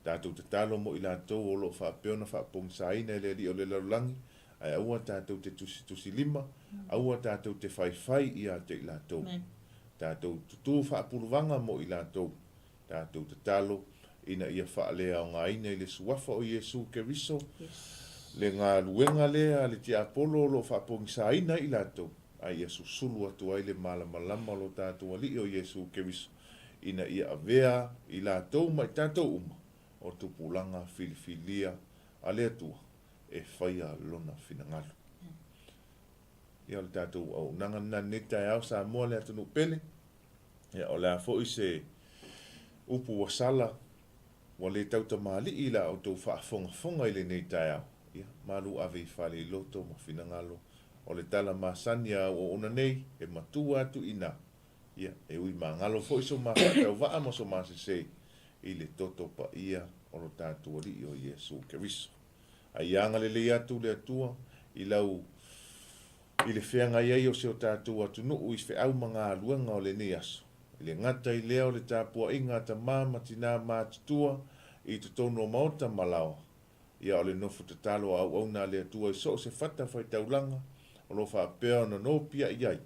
Tatou tatalo mo i latou o lo o faapea ona faapogisaina e le alii o le lalolagi, ae aua tatou te tusitusilima, aua tatou te faifai ia te i latou. Tatou tutū faapuluvaga mo i latou. Tatou tatalo ina ia faaleaogaina i le Suafa o Iesu Keriso le galuega lea a le tiapolo o lo o faapogisaina ai i latou, a ia susulu atu ai le malamalama o lo tatou Alii o Iesu Keriso ina ia avea i latou ma i tatou uma o tupulaga filifilia a le Atua e faia Lona finagalo. Ia o le tatou auaunaga lena i lenei taeao Samoa le atunuu pele. Ia o le a foi se upu ua sala ua le tautamalii i la outou faafogafoga i lenei taeao, ia malu ave i fale i loto ma finagalo o le tala masani a auauna nei e matua atu i ina Ia, e ui magalo foi so ma faatauvaa ma so ma sese i le toto paia o lo tatou Alii o Iesu Keriso. A ia agalelei atu le Atua i lau i le feagai ai o si o tatou atunuu i feau ma galuega o lenei aso. E le gata i lea o le tapuaiga a tama ma tinā matutua i totonu o maota ma laoa, ia o le nofo tatalo a auauna a le Atua i so o se fata faitaulaga o lo o faapea ona nopiai ai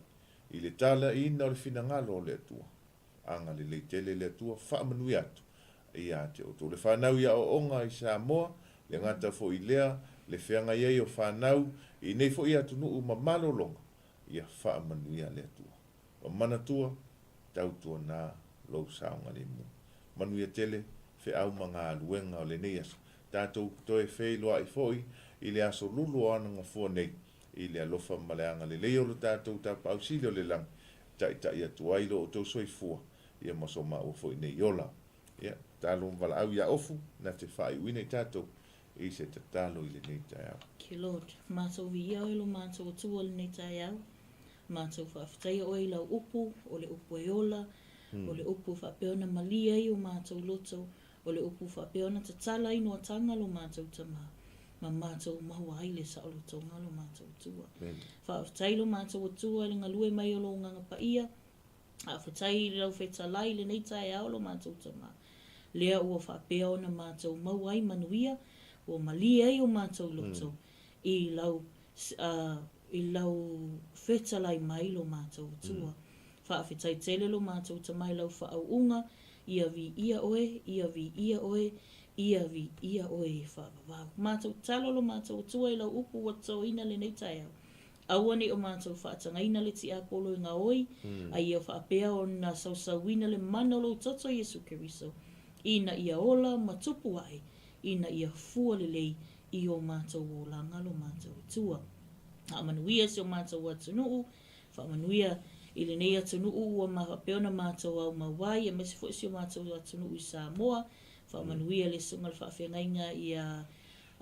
i le talaiina o le finagalo o le Atua. Agalelei tele le Atua, faamanuia atu ia te outou. Le fanau i aoaoga i Samoa, le gata foi i lea, le feagai ai o fanau i nei foi atunuu ma malologa, ia faamanuia le Atua. Ua manatua, tautuana lou saogalemu. Manuia tele feau ma galuega o lenei aso. Tatou toe feiloai foi i le aso lulu o Anagafua nei, i le alofa ma le agalelei o lo tatou Tapaau Sili o le lagi, e taitai atu ai lo outou soifua, ia ma so maua foi nei ola. Ia, tatalo ma valaau ia Ofu, na te faaiuina i tatou i se tatalo i lenei taeao. Thank you Lord. Matou viia oe lo matou Atua i lenei taeao. Matou faafetaia oe i lau upu, o le upu e ola, o le upu e faapea ona malie ai o matou loto, o le upu e faapea ona tatala ai noataga lo matou Tama, ma matou maua ai le saolotoga lo matou Atua. Faafetai lo matou Atua i le galue mai o lou Agaga Paia, Faafetai i lau fetalai i lenei taeao lo matou tama, lea ua faapea ona matou maua ai manuia, ua malie ai o matou loto i lau i lau fetalai mai lo matou Atua. Faafetai tele lo matou tama i lau faauuga, ia viia oe, ia viia oe, ia viia oe e faavavau. Matou tatalo lo matou Atua i lau upu ua totoina lenei taeao, Aua ne i o matou faatagaina le tiapolo e gaoi, a ia faapea ona sausauina le mana o lou toto Iesu Keriso, ina ia ola ma tupu ae, ina ia fua lelei i o matou olaga lo matou Atua. Faamanuia si o matou atunuu, faamanuia i lenei atunuu ua faapea ona matou aumau ai, aemaise foi si o matou atunuu i Samoa, faamanuia le Susuga i le Faafeagaiga ia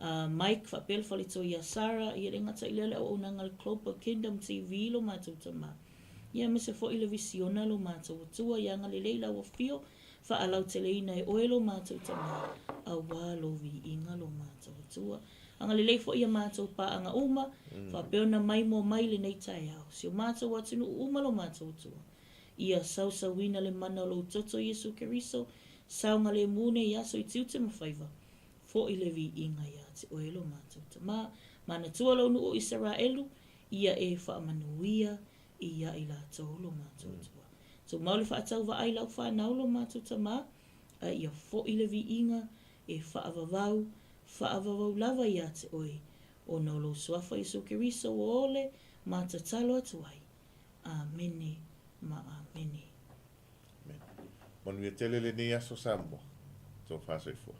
A Mike faapea le faletoi ia Sarah, ia le gata i lea le auaunaga a le Global Kingdom TV lo matou tama. Ia aemaise foi le visiona lo matou Atua ia agalelei lau afio faalauteleina e oe lo matou tama aua lo viiga lo matou Atua. Agalelei foi ia matou paaga uma faapea ona maimoa mai lenei taeao si o matou atunuu uma lo matou Atua. Ia sausauina le mana o lou toto Iesu Keriso saogalemu nei aso i tiute ma faiva. Foi le viiga ia te oe lo matou Tama. Manatua lou nuu o Isaraelu, ia e faamanuia ia i latou lo matou Atua. Tumau le faatauvaai lau fanau lo matou Tama, a ia foi le viiga e faavavau, faavavau lava ia te oe, ona o lou Suafa Iesu Keriso ua ole ma tatalo atu ai. Amene ma amene. Amene. Manuia tele lenei aso Samoa. Tofa soifua.